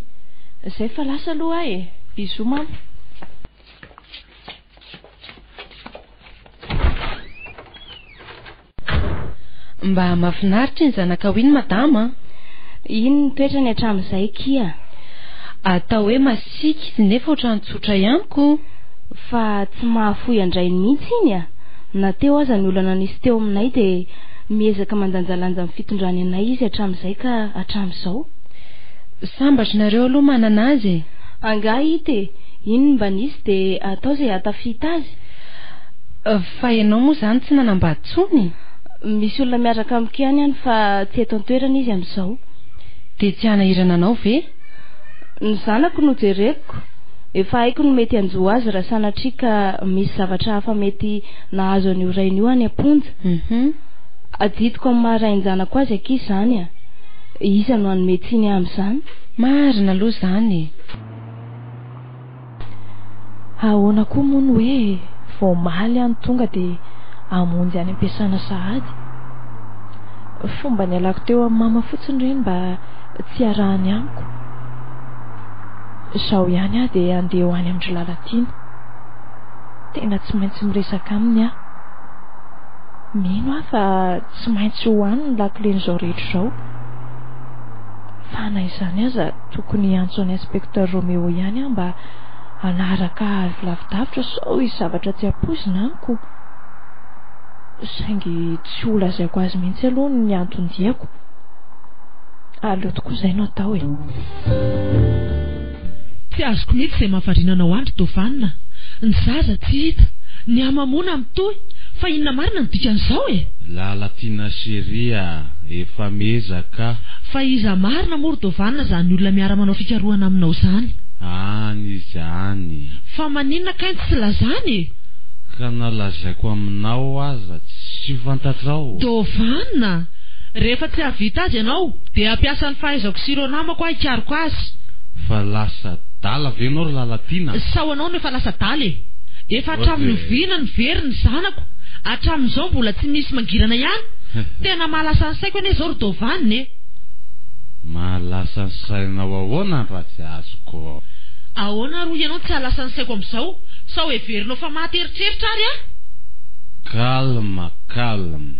Zay fa lasa aloha aho e! Bisous mama. Mba mahafinaritra iny zanakao iny madama an! Iny ny toetrany hatramin'izay kia. Atao hoe masiaka izy nefa ohatran'ny tsotra ihany ko. Fa tsy mahafoy an-drainy mihitsy iny a! Na teo aza ny olana nisy teo aminay dia miezaka mandanjalanja ny fitondrany anay izy hatramin'izay ka hatramin'izao. Sambatra nareo aloha manana azy e! Angaha hita e! Iny no mba nisy dia atao izay hahatafita azy. Fa ianao moa izany tsy nanambady intsony? Misy olona miaraka amiko ihany any fa tsy eto an-toerana izy amin'izao. Dia tsy hanahirana anao ve? Ny zanako no jereko. Efa haiko ny mety hanjo azy raha sanatria ka misy zavatra hafa mety nahazo an'io rainy io any am-ponja. Adidiko amin'ny maha rain-janako azy akia izany a! Iza no hanome tsiny ahy amin'izany? Marina aloha izany e! Ahoana koa moa ny hoe vao omaly aho no tonga dia hamonjy any am-piasana sahady? Fomba nialako teo amin'i mama fotsiny ireny mba tsy hiarahany amiko. Izao ihany aho dia handeha ho any amin-dry Lalatiana. Tena tsy maintsy miresaka aminy aho. Mino aho fa tsy maintsy ho any ny lakilen'izao rehetra izao. Fa na izany aza tokony hiantso an'i Inspecteur Roméo ihany aho mba hanaraka ahy avy lavidavitra sao hisy zavatra tsy ampoizina amiko. Saingy tsy ho lazaiko azy mihitsy aloha ny anton-diako. Aleo tokoa izay no atao e. Tsy azoko mihitsy izay mahavariana anao any ry Dovana. Ny zaza tsy hita, ny hamamoana mitohy, fa inona marina no dikan'izao e? Lalatiana chérie a! Efa miezaka aho. Fa iza marina moa ry Dovana izany olona miara-manao fikarohana aminao izany? Any izy any. Fa maninona kay no tsy lazany e? Ka na lazaiko aminao aza tsy ho fantatrao. Dovana! Rehefa tsy hahavita azy ianao dia hampiasa ny fahaizako sy ireo namako aho hikaroka azy. Fa lasa adala ve ianao ry Lalatiana? Sao anao no efa lasa adala e! Efa hatramin'ny oviana no very ny zanako? Hatramin'izao mbola tsy misy mangirana ihany? Tena mahalasa ny saiko anie izao ry Dovan e! Mahalasa ny sainao ahoana raha tsy azoko? Ahoana ary hoy ianao tsy hahalasa ny saiko amin'izao? Sao heverinao fa maty eritreritra ary aho? Calme, calme.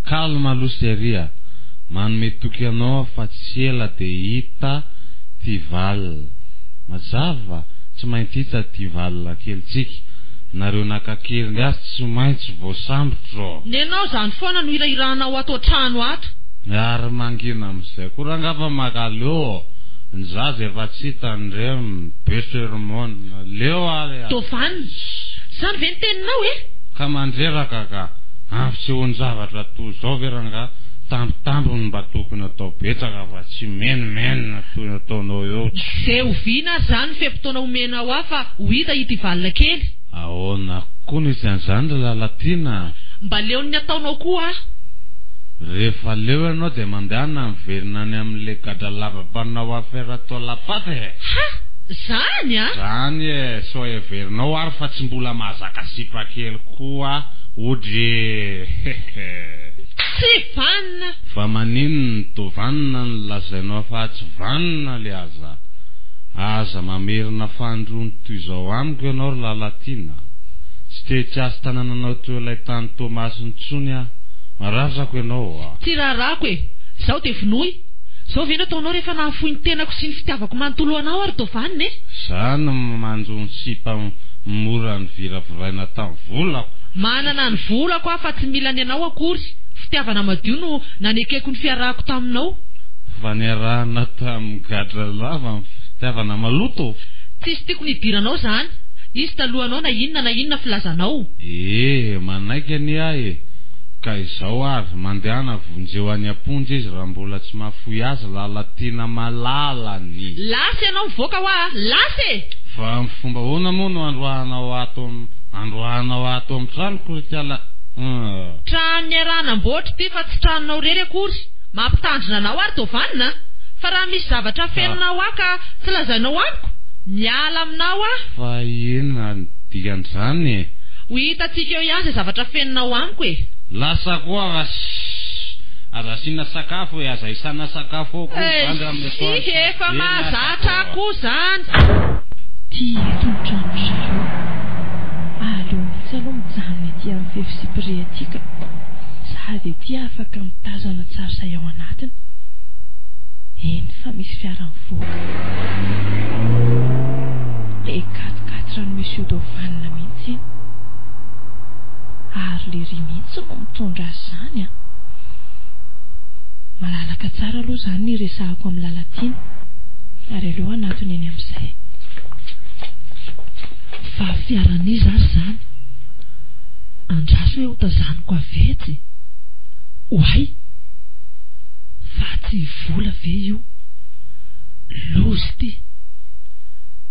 Calme aloha chérie a! Manome toky anao aho fa tsy ela dia hita ty val. Mazava? Tsy maintsy hita ty val kelintsika. Nareo naka an-keriny azy tsy maintsy voasambotra ô! Nenao izany foana no hirahirahanao ato an-trano ato. Ary mangina amin'izay koa rangaha fa makaleo ô! Ny zaza efa tsy hita ny reniny, be sermon. Leo ary a! Dovan, Izany ve ny teninao e? Ka mandreraka ka! Ampisehoan-javatra toy izao ve rangaha? Tambitamby no mba tokony atao betsaka fa tsy menomenona toy ny ataonao eo. Dia oviana ary izany ny fe-potoana omenao ahy fa ho hita ity valina kely? Ahoana koa no hisy an'izany ry Lalatiana a? Mba leon'ny ataonao koa aho. Rehefa leo ianao dia mandehana miverina any amin'ilay gadralava mpanao afera taolam-paty e! Ha! Zany a! Zany e! Sao heverinao ary fa tsy mbola mahazaka sipa kely koa aho odry e! Hehe! Tsy vanona! Fa maninona no vanona no lazainao fa tsy vanona le aza? Aza mamerina fanindroany toy izao amiko ianao ry Lalatiana a! Tsy te hitsiasy tanananao toy ilay tany Toamasina intsony aho. Mararako ianao a! Tsy raharahako e! Izaho dia vonoy! Izao ve no ataonao rehefa nahafoy ny tenako sy ny fitiavako manontolo ho anao aho ry Dovan e? Za no manjo ny sipa mora niviraviraina tamin'ny volako. Manana ny volako aho fa tsy mila ny anao akory. Fitiavana madio no nanekeko ny fiarahako taminao. Fa niarahana tamin'ny gadra lava ny fitiavana maloto. Tsisy tiako ny hidiranao izany. Izy talohanao na inona na inona filazanao. Ee, manaiky anie aho e! Ka izao ary, mandehana vonjeo any am-ponja izy raha mbola tsy mahafoy azy Lalatiana malalany. Lasa ianao mivoaka hoa a! Lasa e! Fa amin'ny fomba ahoana moa no androahanao ato androahanao ato amin'ny tranoko ry kala. Trano niaraha-namboatra ity fa tsy tranonao irery akory. Mampitandrina anao ary Dovan a! Fa raha misy zavatra afeninao ahy ka tsy lazainao amiko, miala aminao aho. Fa inona no dikan'izany e? Ho hitantsika eo ihany izay zavatra afeninao amiko e! Lasa koa fa ssss! Aza asiana sakafo e! Aza isana sakafo ao koa izany raha amin'ny atoandro Eish! fa Efa be ny mahazatra asako ahy a! koa izany. Ty eto ny tranon-dry zareo. Aleo mihitsy aloha mijanona ety amin'ny fefy cyprès ety ka. Sady ety afaka mitazana tsara izay ao anatiny. Eny fa misy fiara mivoaka. Le quatre quatre an'i Monsieur Dovan mihitsy iny. Ary le ry mihitsy no mitondra azy izany an. Malalaka tsara aloha izany ny hiresahako amin'i Lalatiana. Ary aleo hanatona eny amin'izay. Fa fiaran'iza ary izany? Andraso hoe hotazaniko avy etsy. Oay! Fa tsy vola ve io? Loza ity!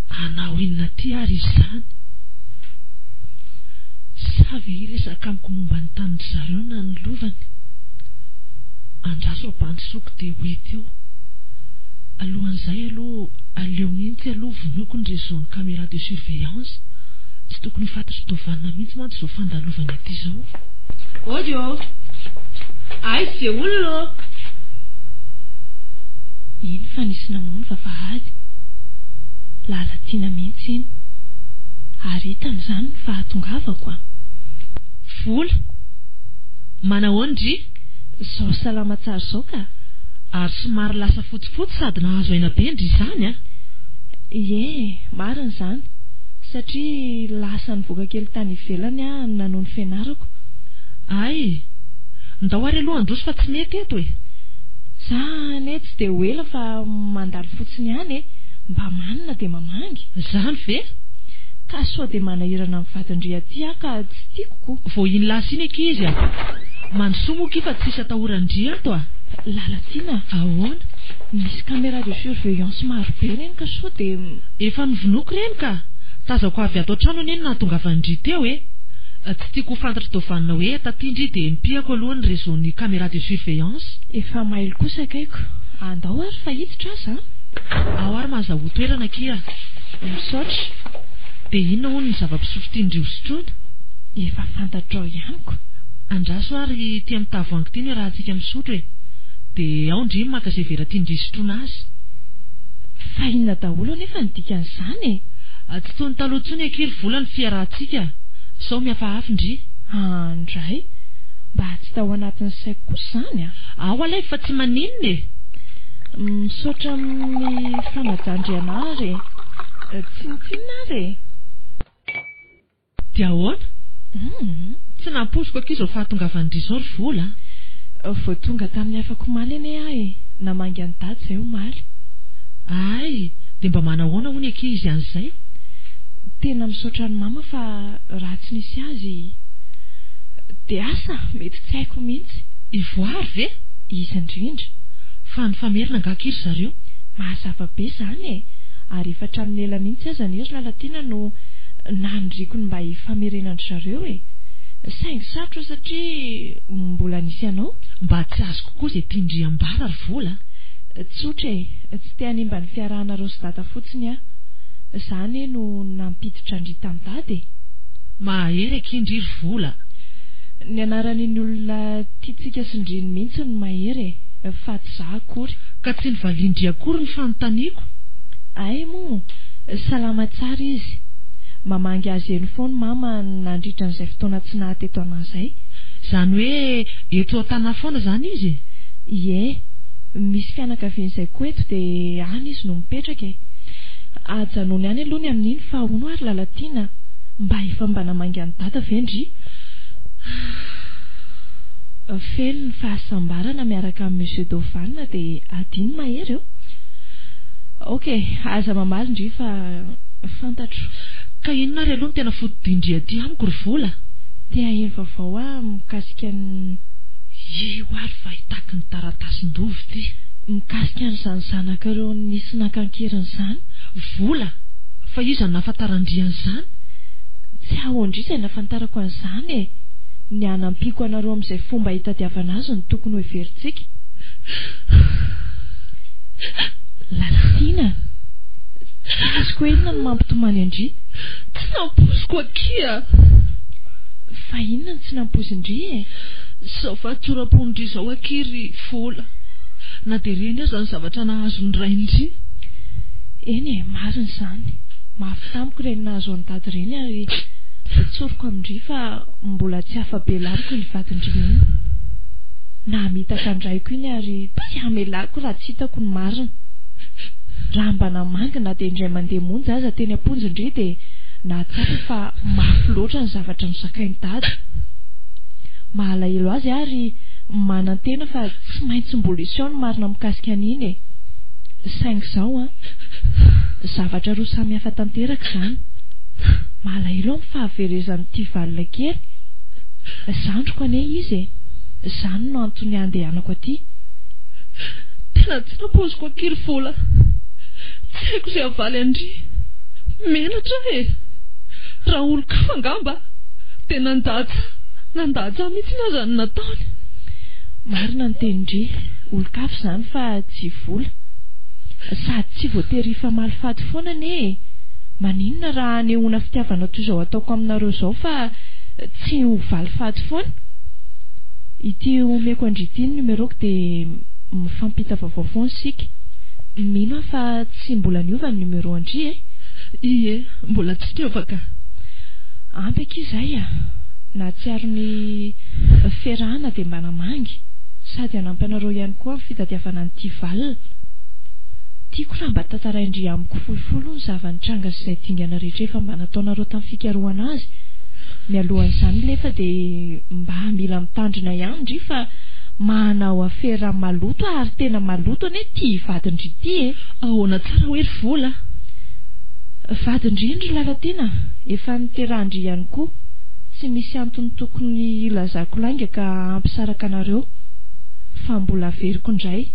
Hanao inona aty ary izy izany? Sa ve hiresaka amiko momba ny tanin-dry zareo na ny lovany? Andraso ampandrosoako dia ho hita eo. Alohan'izay aloha, aleo mihitsy aloha vonoiko ny réseau-n'ny caméra de surveillance. Tsy tokony ho fantatr'i Dovanna mihitsy mantsy izao fandalovany aty izao. Ody ô! Aiza izay olona ô? Iny fa nisy namono vavahady. Lalatiana mihitsy iny. Ary hitany izany ny fahatongavako an! Vola! Manahoana ndry? Izao salama tsara izao ka! Ary somary lasa fotsifotsy sady nahazo aina be ndry izany an! Ie, marina izany. Satria lasa nivoaka kely tany ivelany aho nanohy ny fianarako. Hay! Ndao ary aloha handroso fa tsy mety eto e! Za anie tsy dia ho ela fa mandalo fotsiny ihany e! Mba manina dia mamangy. Zany ve? Ka sao dia manahirana ny vadin-dry aty aho ka tsy tiako ko. Vao iny lasa iny akia izy a! Mandrosoa moa kia fa tsisy atahoran-dry ato a! Lalatiana a! Ahoana? Misy caméra de surveillance maro be ireny ka sao dia. Efa novonoiko ireny ka! Tazako avy ato an-trano anie ny nahatongavan-dry teo e! Tsy tiako ho fantatr'i Dovanna hoe taty ndry dia nipihako aloha ny réseau-n'ny caméra de surveillance. Efa mailo kosa akaiko. Andao ary fa hiditra aza an! Ao ary mahazahoa toerana akia. Misaotra. Dia inona hono ny zava-pisotro tian-dry hosotroina? Efa fantatrao ihany ko. Andraso ary ity amin'ny tavoahangy ity no iarahantsika misotro e! Dia ao ndry maka izay vera tian-dry hisotroana azy. Fa inona daholo anefa ny dikan'izany e? Tsy toy ny taloha intsony akia ry vola ny fiarahantsika. Sao mihafahafy ndry. Andray. Mba tsy tao anatin'ny saiko kosa izany an! Ao alaivo fa tsy maninona e! Misaotra amin'ny fanajan-dry anah ary e! Tsinontsinona ary e! Dia ahoana? Tsy nampoiziko akia izao fahatongavan-dry izao ry vola a! Vao tonga tamin'ny afak'omaly anie aho e! Namangy an'i Dada izay omaly. Hay! Dia mba manahoana hono akia izy any izay? Tena misaotra an'i Mama fa raha tsy nisy azy dia asa, mety tsy haiko mihitsy. I Voary ve? Izy indrindra. Fa nifamerina angaha akia ry zareo? Mazava be izany e! Ary efa hatramin'ny ela mihitsy aza anie ry Lalatiana no naniriako ny mba hifamerenan-dry zareo e! Saingy sarotra satria mbola nisy anao. Mba tsy azoko koa izay tian-dry ambara ry Vola a! Tsotra e! Tsy te hanimba ny fiarahanareo sy Dada fotsiny aho. Za anie no nampiditra an-dry tamin'i Dada e! Mahery akia ndry ry Vola a! Ny anaran'iny olona tiantsika sy ndry iny mihitsy no mahery e! Fa tsy za akory. Ka tsy novalian-dry akory ny fanontaniako. Hay moa! Salama tsara izy. Mamangy azy eny foana mama nandritra an'izay fotoana tsy naha teto anah izay. Izany hoe eto an-tanà foana izany izy e? Ie. Misy fianakaviany izay koa eto dia any izy no mipetraka e. Ajanony any aloha ny amin'iny fa hono ary Lalatiana a! Mba efa mba namangy an'i Dada ve ndry? Feno ny fahasambarana miaraka amin'i Monsieur Dovan dia adino Mahery ô! Ok, aza mamaly ndry fa fantatro. Ka inona ary aloha no tena fotodin-dry aty amiko ry Vola? Te haheno vaovao aho mikasika ny. Io ary fa hitaky ny taratasin-dova ity. Mikasika an'izany zanakareo nisy naka an-keriny izany. Vola, fa iza no nahafantaran-dry an'izany? Tsy ahoan-dry izay nahafantarako an'izany e! Ny hanampiako anareo amin'izay fomba hitadiavana azy no tokony hoheverintsika. Lalatiana, tsy azoko hoe inona no mampitomany an-dry. Tsy nampoiziko akia. Fa inona no tsy nampoizin-dry e? Izao fahatsoram-pon-dry izao akia ry Vola. Na dia reny aza ny zavatra nahazo ny rain-dry. Eny e, marina izany. Mafy tamiko ireny nahazo an'i Dada ireny ary tsoriko amin-dry fa mbola tsy afa-bela amiko iny vadin-dry iny. Namitaka an-draiko iny ary tsy hamelako raha tsy hitako ny marina. Raha mba namangy na dia indray mandeha monja aza teny am-ponja ndry dia nahatsapa fa mafy loatra ny zavatra nozakain'i Dada. Mahalahelo azy aho ary manantena fa tsy maintsy mbola hiseho ny marina mikasika an'iny e! Saingy izao an! Zavatra roa samy hafa tanteraka izany. Malahelo aho amin'ny fahaverezan'ity valina kely. Zandriko anie izy e! Izany no antony andehanako aty. Tena tsy nampoiziko akia ry Vola. Tsy haiko izay havaly an-dry. Menatra aho e! Raha olon-kafa angamba dia nandatsa nandatsa ahy mihitsy aza ny nataony. Marina ny tenin-dry. Olon-kafa izany fa tsy Vola. Sady tsy voatery hifamaly faty foana anie e! Maninona raha anehoana fitiavana toy izao ataoko aminareo izao fa tsy ho valifaty foana? Ity omeko an-dry ity ny numéro-ko dia mifampita vaovao foana isika. Mino aho fa tsy mbola niova ny numéro an-dry e! Ie, mbola tsy niova ka. Ampy akia izay a! Nahatsiaro ny fiarahana dia mba namangy, sady hanampy anareo ihany koa amin'ny fitadiavana an'ity valina. Tiako raha mba tantarain-dry amiko fohifohy aloha ny zava-nitranga sy izay dingana rehetra efa mba nataonareo tamin'ny fikarohana azy. Mialohan'izany lefa dia mba mila mitandrina ihany ndry fa manao afera maloto ary tena maloto anie ity vadin-dry ity e! Ahoana tsara hoe ry Vola? Vadin-dry iny ry Lalatiana, efa niterahan-dry ihany koa. Tsy misy antony tokony hilazako lainga ka hampisaraka anareo. Fa mbola averiko indray.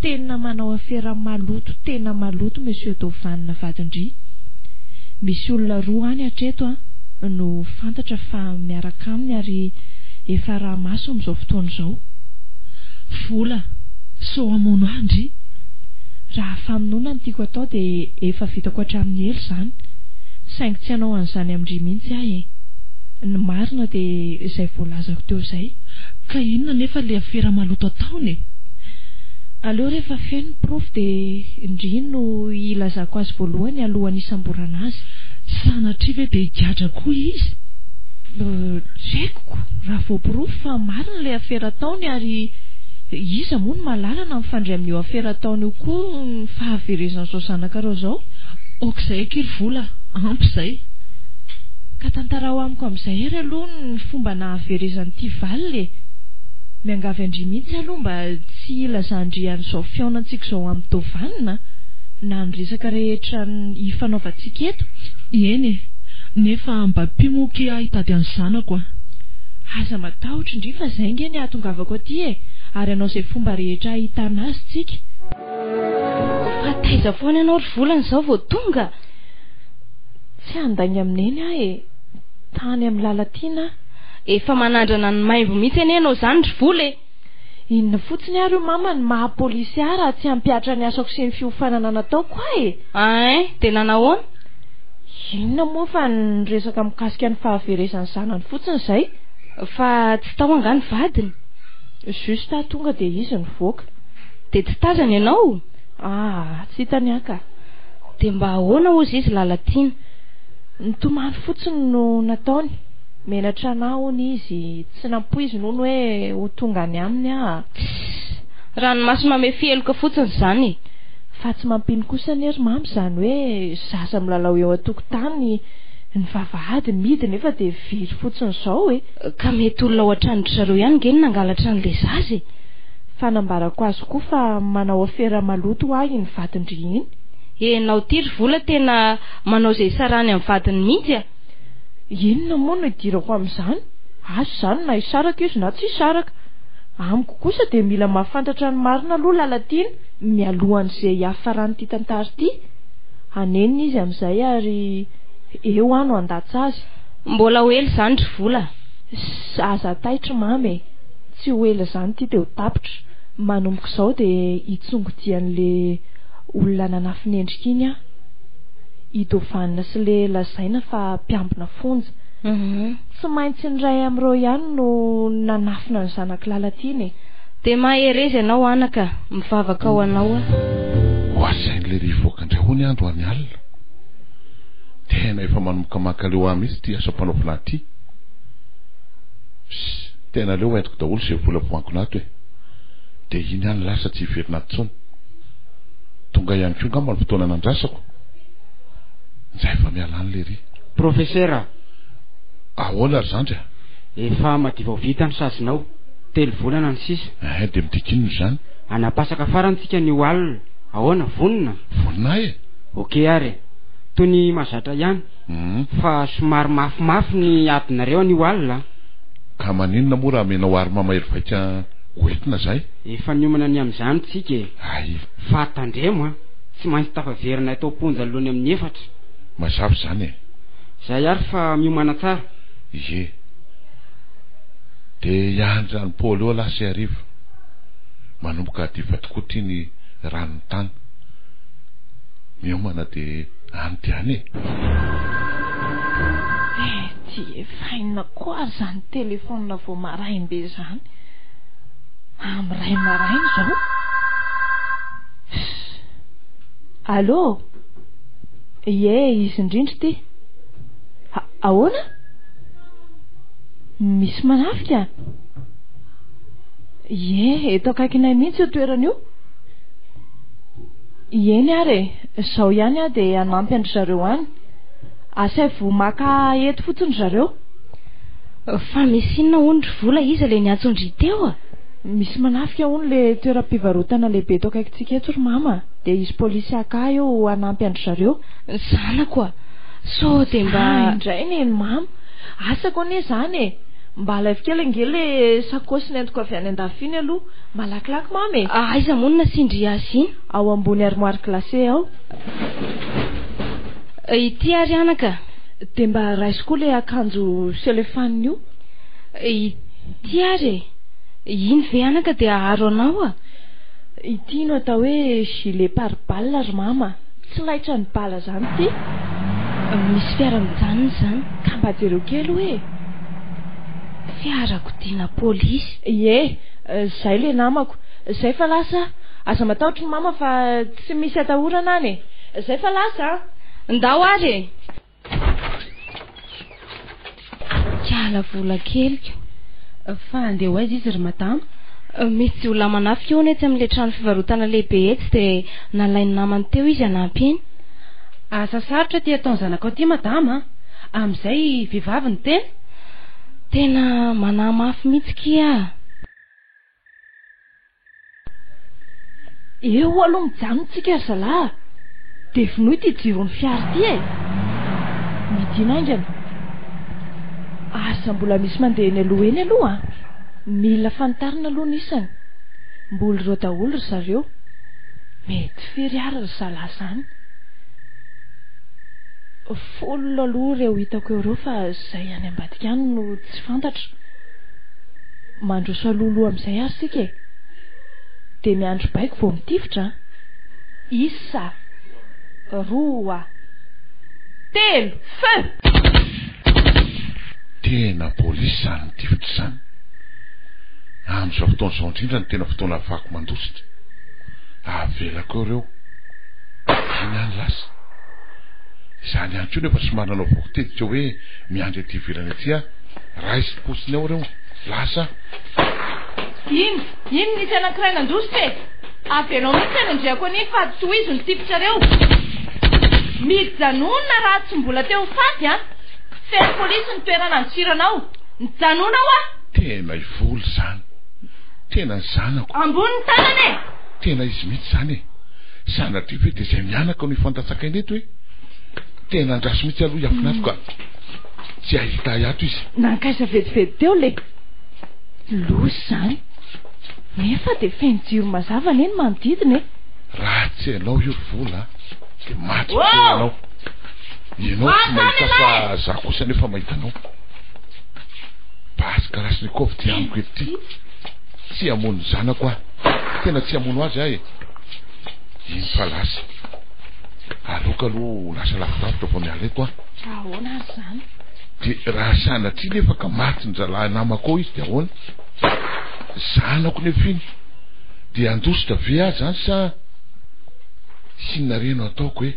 Tena manao afera maloto tena maloto Monsieur Dovan vadin-dry. Misy olona roa any hatreto an no fantatra fa miaraka aminy ary efa araha-maso amin'izao fotoana izao. Vola, sao hamono ahy ndry. Raha famonoana no tiako atao dia efa vitako hatramin'ny ela izany. Saingy tsy hanao an'izany amin-dry mihitsy aho e. Ny marina dia izay voalazako teo izay. Ka inona anefa ilay afera maloto ataony e? Aleo rehefa feno ny porofo dia ndry no hilazako azy voalohany alohan'ny hisamborana azy. Sanatria ve dia higadra koa izy? Tsy haiko ko, raha voaporofo fa marina ilay afera ataony ary iza moa no mahalala na mifandray amin'io afera ataony io koa ny fahaverezan'izao zanakareo izao? Ok izay akia ry vola, ampy izay. Ka tantarao amiko amin'izay ary aloha ny fomba nahaverezan'ity valiny e! Miangavy an-dry mihitsy aloha mba tsy hilazan-dry an'izao fihaonantsika izao amin'i Dovan na ny resaka rehetra ifanaovantsika eto. Eny e! Nefa mba ampio moa ki aho hitady an'ny zanako a! Aza matahotra ndry fa zay nge ny ahatongavako aty e! Ary hanao izay fomba rehetra hahitana azy tsika. Fa taiza foana ianao ry Volana izao vao tonga? Tsy handainga amin'i Neny aho e! Tany amin'i Lalatiana aho. Efa manandrana ny maimbo mihitsy anie ianao izany ry Vola e! Inona fotsiny ary io mama ny maha polisy ahy raha tsy hampihatra ny asako sy ny fiofanana nataoko aho e! Ein! Dia nanahoana? Inona moa fa niresaka mikasika ny fahaverezan'ny zanany fotsiny izay. Fa tsy tao angaha ny vadiny? Juste aho tonga dia izy nivoaka. Dia tsy tazany ianao? Aa, tsy hitany aho ka. Dia mba ahoana hozy izy Lalatiana? Nitomany fotsiny no nataony. Menatra anah hono izy, tsy nampoiziny hono hoe ho tonga any aminy aho. Tssy! Ranomaso mamefy heloka fotsiny izany e! Fa tsy mampino kosa anie ry mamy izany hoe zaza milalao eo an-tokotany, ny vavahady mihidy nefa dia very fotsiny izao e! Ka mety olona ao an-tranon-dry zareo ihany nge no nangalatra an'ilay zaza e! Fa nambarako azy koa fa manao afera maloto ho ahy iny vadin-dry iny. Enao ity ry vola tena manao izay hisarahany amin'ny vadiny mihitsy a! Inona moa no idirako amin'izany? Asa izany na hisaraka izy na tsy hisaraka. Amiko kosa dia mila mahafantatra ny marina aloha Lalatiana mialohan'izay hiafaran'ity tantara ity. Hanenina izy amin'izay ary eo aho no handatsa azy. Mbola ho ela izany ry Vola a! Aza taitra Mama e! Tsy ho ela izany ity dia ho tapitra. Manomboka izao dia hitsongo-dian'ilay olona nanafin'endrika iny aho. I Dovanina sy ilay lazaina fa mpiambina fonja. Tsy maintsy ny iray amin'ireo ihany no nanafina ny zanak'i Lalatiana e! Dia mahereza ianao anaka, mivavaka ho anao aho. Ho asain'ilay rivoaka indray hono andro any alina. Tena efa manomboka mankaleo ahy mihitsy ity asam-panaovana ahy ity. Pss, tena aleo entiko daholo izay vola voaangona ato e. Dia iny ihany lasa tsy hiverina ato intsony. Tonga ihany koa angamba ny fotoana nandrasako. Njay fa miala any lery. Profesera. Ahoana ry zandry a? Efa madiva ho vita ny sazinao. Telo volana ny sisa. Eh, dia midika inona izany? Hanapasaka farany tsika anio alina. Ahoana, vonona? Vonona ahy e. Ok ary e. Toy ny mahazatra ihany. Fa somary mafimafy ny adinareo anio alina a. Ka maninona moa raha amenao arme mahery vaika ho entina zahay? Efa niomana ny amin'izany tsika e. Hay. Fa tandremo a. Tsy maintsy tafaverina eto am-ponja alohan'ny amin'ny efatra. Mazava izany e. Zay ary fa miomana tsara. Ie. Dia hiandry an'i Paoly eo lahy sy hariva. Manomboka hadiva tokoa ity ny ranon'ny tany. Miomana dia any dia any e. Eh, ty efa inona koa ary izany telefaonina vao maraim-be izany? Amin'ny iray maraina izao? Allô? Ie, izy indrindra ity. Ahoana? Misy manafika? Ie, eto akaikinay mihitsy io toerana io. Eny ary e, izao ihany aho dia hanampy an-dry zareo any. Asaivo maka eto fotsiny ry zareo. Fa misy inona hono ry Vola, iza ilay niantso an-dry teo a? Misy manafika hono ilay toeram-pivarotana lehibe eto akaikintsika eto ry Mama a. Dia hisy polisy haka ahy eo hanampy an-dry zareo. Zanako a! Sao dia mba. Za indray neny Mama. Asako anie izany e! Mba alaivo kely ange ilay sakaosy nentiko avy any an-dafy iny aloha. Malakilaky Mama e! Aiza moa no nasian-dry azy iny? Ao ambony armoire glacée ao. Ity ary anaka. Dia mba raiso koa ilay akanjo cellophane io. Ity ary e! Iny ve anaka dia haharo anao a? Ity no atao hoe gilet pare-balle ry mama a! Tsy laitran'ny bala izany ity. Misy fiara mijanona izany. Ka mba jereo kely hoe e! Fiarakodiana polisy. Ie, izay ilay namako. Izay fa lasa aho. Aza matahotra ry mama fa tsy misy atahorana any e! Izay fa lasa an! Ndao ary e! Kiala vola keliko. Fa handeha ho aiza izy ry madama? Misy jiolahy manafika hono etsy amin'ilay trano fivarotana lehibe etsy dia nalain'ny namany teo izy hanampy eny. Asa sarotra ity ataon'ny zanakao ity madama a! Amin'izay vehivavy ny tena? Tena manahy mafy mihitsy kia a! Eo aloha mijanona tsika ry zalahy a! Dia vonoy ity jiron'ny fiara ity e! Midina haingana. Aza mbola misy mandeha eny aloha eny aloha an! Mila fantarina aloha ny isany. Mbola ireo daholo ry zareo. Mety firy ary ry zalahy izany? Folo aloha ireo hitako eo ireo fa izay any ambadika any no tsy fantatra. Mandroso alohaloha amin'izay ary isika e! Dia miandry baiko vao mitifitra an! Isa, roa, telo, feu! Tena polisy izany mitifitra izany. Amin'izao fotoana izao indrindra no tena fotoana ahafahako mandositra. Avelako eo ireo. Iny ihany lasa. Izany ihany koa nefa somary nanaovako tetika hoe miandry aty ivelany aty aho. Raisiko fotsiny ao ireo. Lasa. Iny, iny nisy anankiray nandositra e! Avelao mihitsy hanendrehako an'iny fa tohizo ny tifitrareo. Mijanona raha tsy mbola te ho faty an! Feno polisy ny toerana andosiranao. Mijanona hoa! Tena i Vola izany. Tena ny zanako. Ambony ny tanana e! Tena izy mihitsy izany e! Sanatria ve dia izay mianaka no hifandatsakaina eto e? Tena andraso mihitsy aloha hiafina ato ka. Tsy hahita ahy ato izy. Nankaiza vetivety teo le loza izany. Nefa dia feno jiro mazava anie ny manodidina e. Raha tsy ianao io ry Vola a, dia maty tokoa ianao. Ianao tsy mahita fa za kosa anefa mahita anao. Basy kalachnikov ty amiko eto ty. Tsy hamono ny zanako aho. Tena tsy hamono azy aho e. Iny fa lasa. Aleoko aloha ho lasa lavidavitra vao miala eto aho. Ahoana ary izany? Dia raha sanatria nefa ka matin-drahalahy namako ao izy dia ahoana? Zanako nefa iny. Dia handositra ve aho izany sa inona re no ataoko e?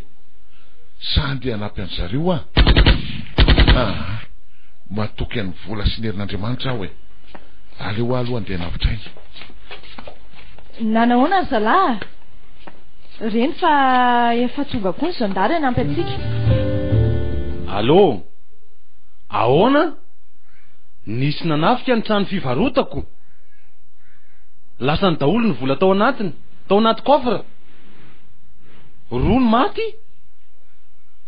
Sa handeha hanampy an-dry zareo aho? Aa! Matoky an'i Vola sy ny herin'Andriamanitra aho e! Aleo aho aloha handeha hanavotra aina. Nanahoana ry zalahy a? Reny fa efa tonga koa ny zandary hanampy antsika. Allô? Ahoana? Nisy nanafika ny trano fivarotako. Lasany daholo ny vola tao anatiny, tao anaty coffre. Roa ny maty?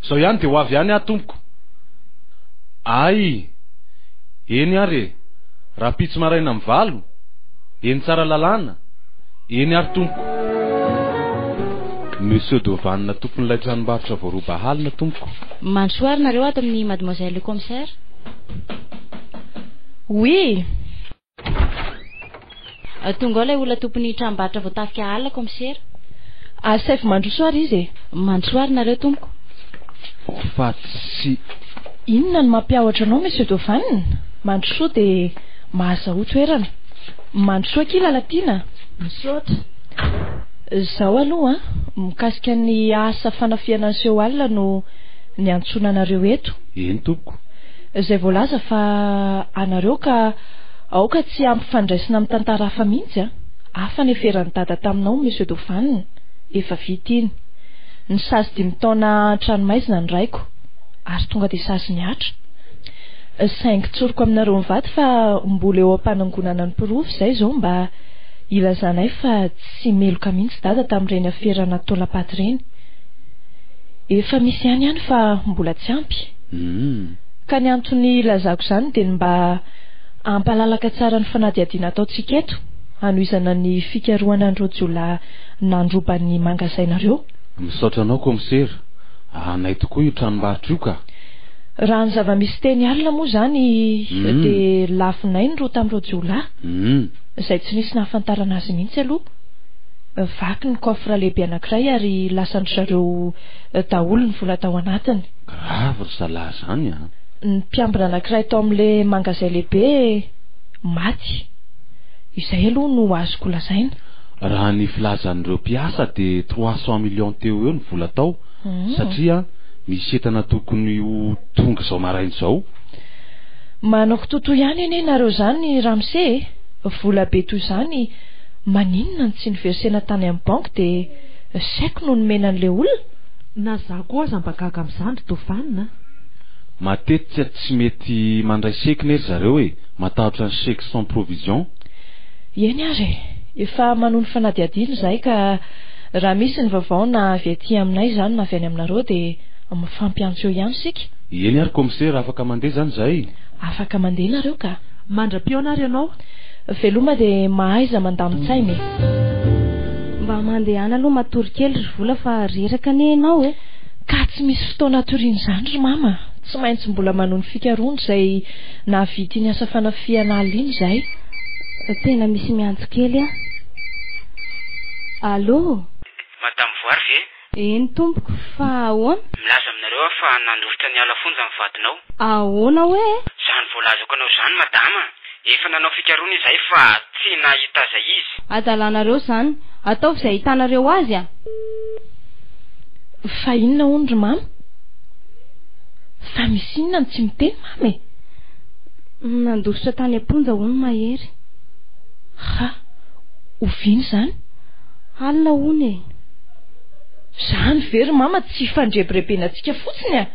Zao ihany dia ho avy ihany aho tompoko. Ay! Eny ary e! Rahampitso maraina amin'ny valo, eny Tsaralalàna, eny ary tompoko. Monsieur Dovan tompon'ilay tranombarotra voaroba halina tompoko. Mandrosoa ary nareo ato amin'ny Mademoiselle le Commissaire. Oui! Tonga ao ilay olona tompon'ny tranombarotra voatafika alina, kaomisera. Asaivo mandroso ary izy e! Mandrosoa ary nareo, tompoko. Fa tsy. Inona no mampiahotra anao, Monsieur Dovan? Mandrosoa dia mahazahoa toerana. Mandrosoa akia Lalatiana a! Misaotra. Izao aloha an, mikasika ny asa fanafihana niseho alina no niantsoana anareo eto. Eny, tompoko. Izay voalaza fa anareo ka Aoka tsy hampifandraisina amin'ny tantara hafa mihitsy a! Hafa ny aferan'i Dada taminao Monsieur Dauphin, efa vita iny. Nisazy dimy taona an-tranomaizina ny raiko, ary tonga dia sazy nihatra. Saingy tsoriko aminareo mivady fa mbola eo am-panangonana ny porofo izay izao mba hilazanay fa tsy meloka mihitsy Dada tamin'ireny aferana taolam-paty ireny. Efa misy ihany ihany fa mbola tsy ampy. Ka ny antony ilazako izany dia ny mba Hampalalaka tsara ny fanadihadiana ataontsika eto, hanohizana ny fikarohana an'ireo jiolahy nandroba ny mangazainareo. Misaotra anao kaomisera, anay tokoa io tranombarotra io ka. Raha ny zava-misy teny alina moa izany dia lavinay ny roa tamin'ireo jiolahy, izay tsy nisy nahafantarana azy mihitsy aloha. Vaky ny coffre lehibe anankiray ary lasan-dry zareo daholo ny vola tao anatiny. Grave ry zalahy izany a! Ny mpiambina anankiray tao amin'ilay mangazay lehibe maty. Izay aloha no azoko lazaina. Raha ny filazan'ireo mpiasa dia 300 millions teo ho eo ny vola tao satria misy entana tokony ho tonga izao maraina izao. Manao kitoatoa ihany anie nareo izany ramose e! Vola be toy izany maninona no tsy niversena tany amin'ny banky dia chèque no nomena an'ilay olona? Na za koa aza mba gaga amin'izany ry Dovan a! Matetika tsy mety mandray chèque ne ry zareo e, matahotra ny chèque sans provision. Eny ary e! Efa manohy ny fanadihadiana izahay ka raha misy ny vaovao na avy aty aminay izany na avy any aminareo dia mifampiantso eo ihany isika. Eny ary commissaire, afaka mandeha izany izahay? Afaka mandeha nareo ka! Mandra-pihaona ary ianao. Veloma dia mahaiza mandamin-tsaina e! Mba mandehana aloha matory kely ry Vola fa reraka anie ianao e! Ka tsy misy fotoana hatoriana izany ry mama a! Tsy maintsy mbola manohy ny fikarohana izay nahavita iny asa fanafihana alina iny izahay. Tena misy miantso kely aho. Allô? Madame Voary ve? Eny tompoko, fa ahoana? Milaza aminareo aho fa nandositra niala fonja ny vadinao. Ahoana hoe? Izany voalazako anao izany madama a! Efa nanao fikarohana izahay fa tsy nahita aza izy. Adalanareo izany. Ataovy izay ahitanareo azy a! Fa inona hono ry mama? Fa misy inona no tsy miteny mama e? Nandositra tany am-ponja hono Mahery. Ha! Oviana izany? Alina hono e! Izany ve ry mama tsy fandrebirebena antsika fotsiny a!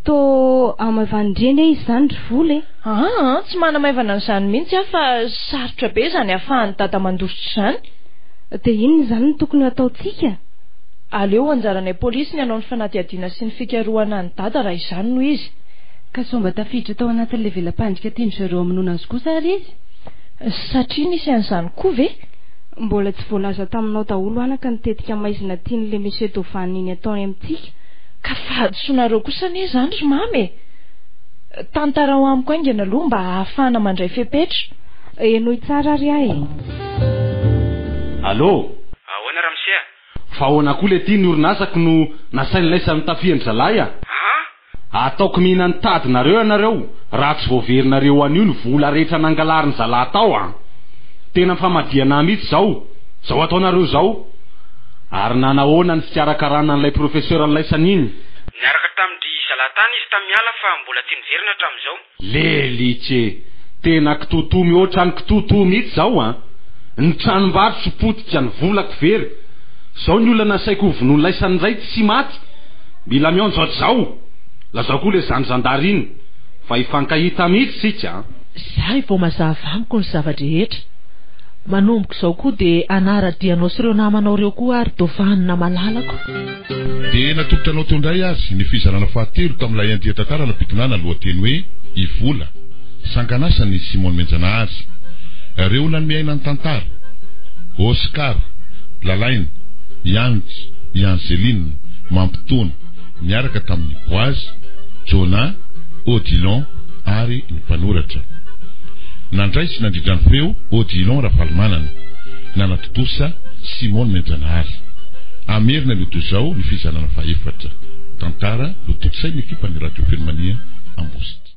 Toa hamaivanin-dreny e izy izany ry Vola e! Aa, tsy manamaivana an'izany mihitsy aho fa sarotra be izany ahafahan'i Dada mandositra izany. Dia inona izany no tokony ho ataontsika? Aleo anjaranay polisy ny hanao ny fanadihadiana sy ny fikarohana an'i Dada raha izany no izy. Ka sao mba tafiditra tao anatin'ilay vela-pandrika tian-dry zareo hamonoana azy kosa ary izy? Satria nisy an'izany koa ve? Mbola tsy voalaza taminao daholo anaka ny tetika maizina tian'ilay Monsieur Dovan iny ataony amintsika. Ka fahadisoanareo kosa anie izany ry Mamy e! Tantarao amiko haingana aloha mba hahafahana mandray fepetra. Henoy tsara ary aho e. Allô? Ahoana ramose a? Fa ahoana koa letia ny orinasako no nasain'ilay nitafian-dry zalahy a? Ataoko mihinan'ny tadinareo ianareo raha tsy voaverinareo anio ny vola rehetra nangalarin'ny zalahy tao a! Tena famadihana ahy mihitsy izao, izao ataonareo izao. Ary nanahoana ny fikarakarana an'ilay professeur laisany iny? Niaraka tamin-dry zalahy tany izy tamiala fa mbola tsy niverina hatramin'izao. Lelitse! Tena kitotoa mihoatra ny kitotoa mihitsy izao an! Ny tranombarotro potika, ny volako very. Izao ny olona nasaiko ho vonoin'ilay isan'ny iray tsy maty. Mila mionjo hatr'izao! Lazao koa ilay zandry zandary iny fa hifankahita mihitsy isika an! Zay vao mazava amiko ny zava-drehetra. Manomboka izao koa dia hanara-dia anao sy ireo namanao ireo koa aho ry Dovanina malalako. Dia natolotra anao teo indray azy ny fizarana fahatelo tamin'ilay andian-tantara nampitondrana lohateny hoe I Vola, sangan'asan'i Simon Menjanahary. Ireo nanome aina ny tantara, Oscar, Lalaina, i Hanitra, i Angeline, Mampitony, niaraka tamin'i Boise, Jonah, Odilon ary ny mpanoratra. Nandray sy nandrindra ny feo Odilon Ravalomanana, nanatontosa Simon Menjanahary. Hamerina ny ho toy izao ny fizarana fahefatra. Tantara notontosain'ny ekipan'ny Radio Feno Mania Ambositra.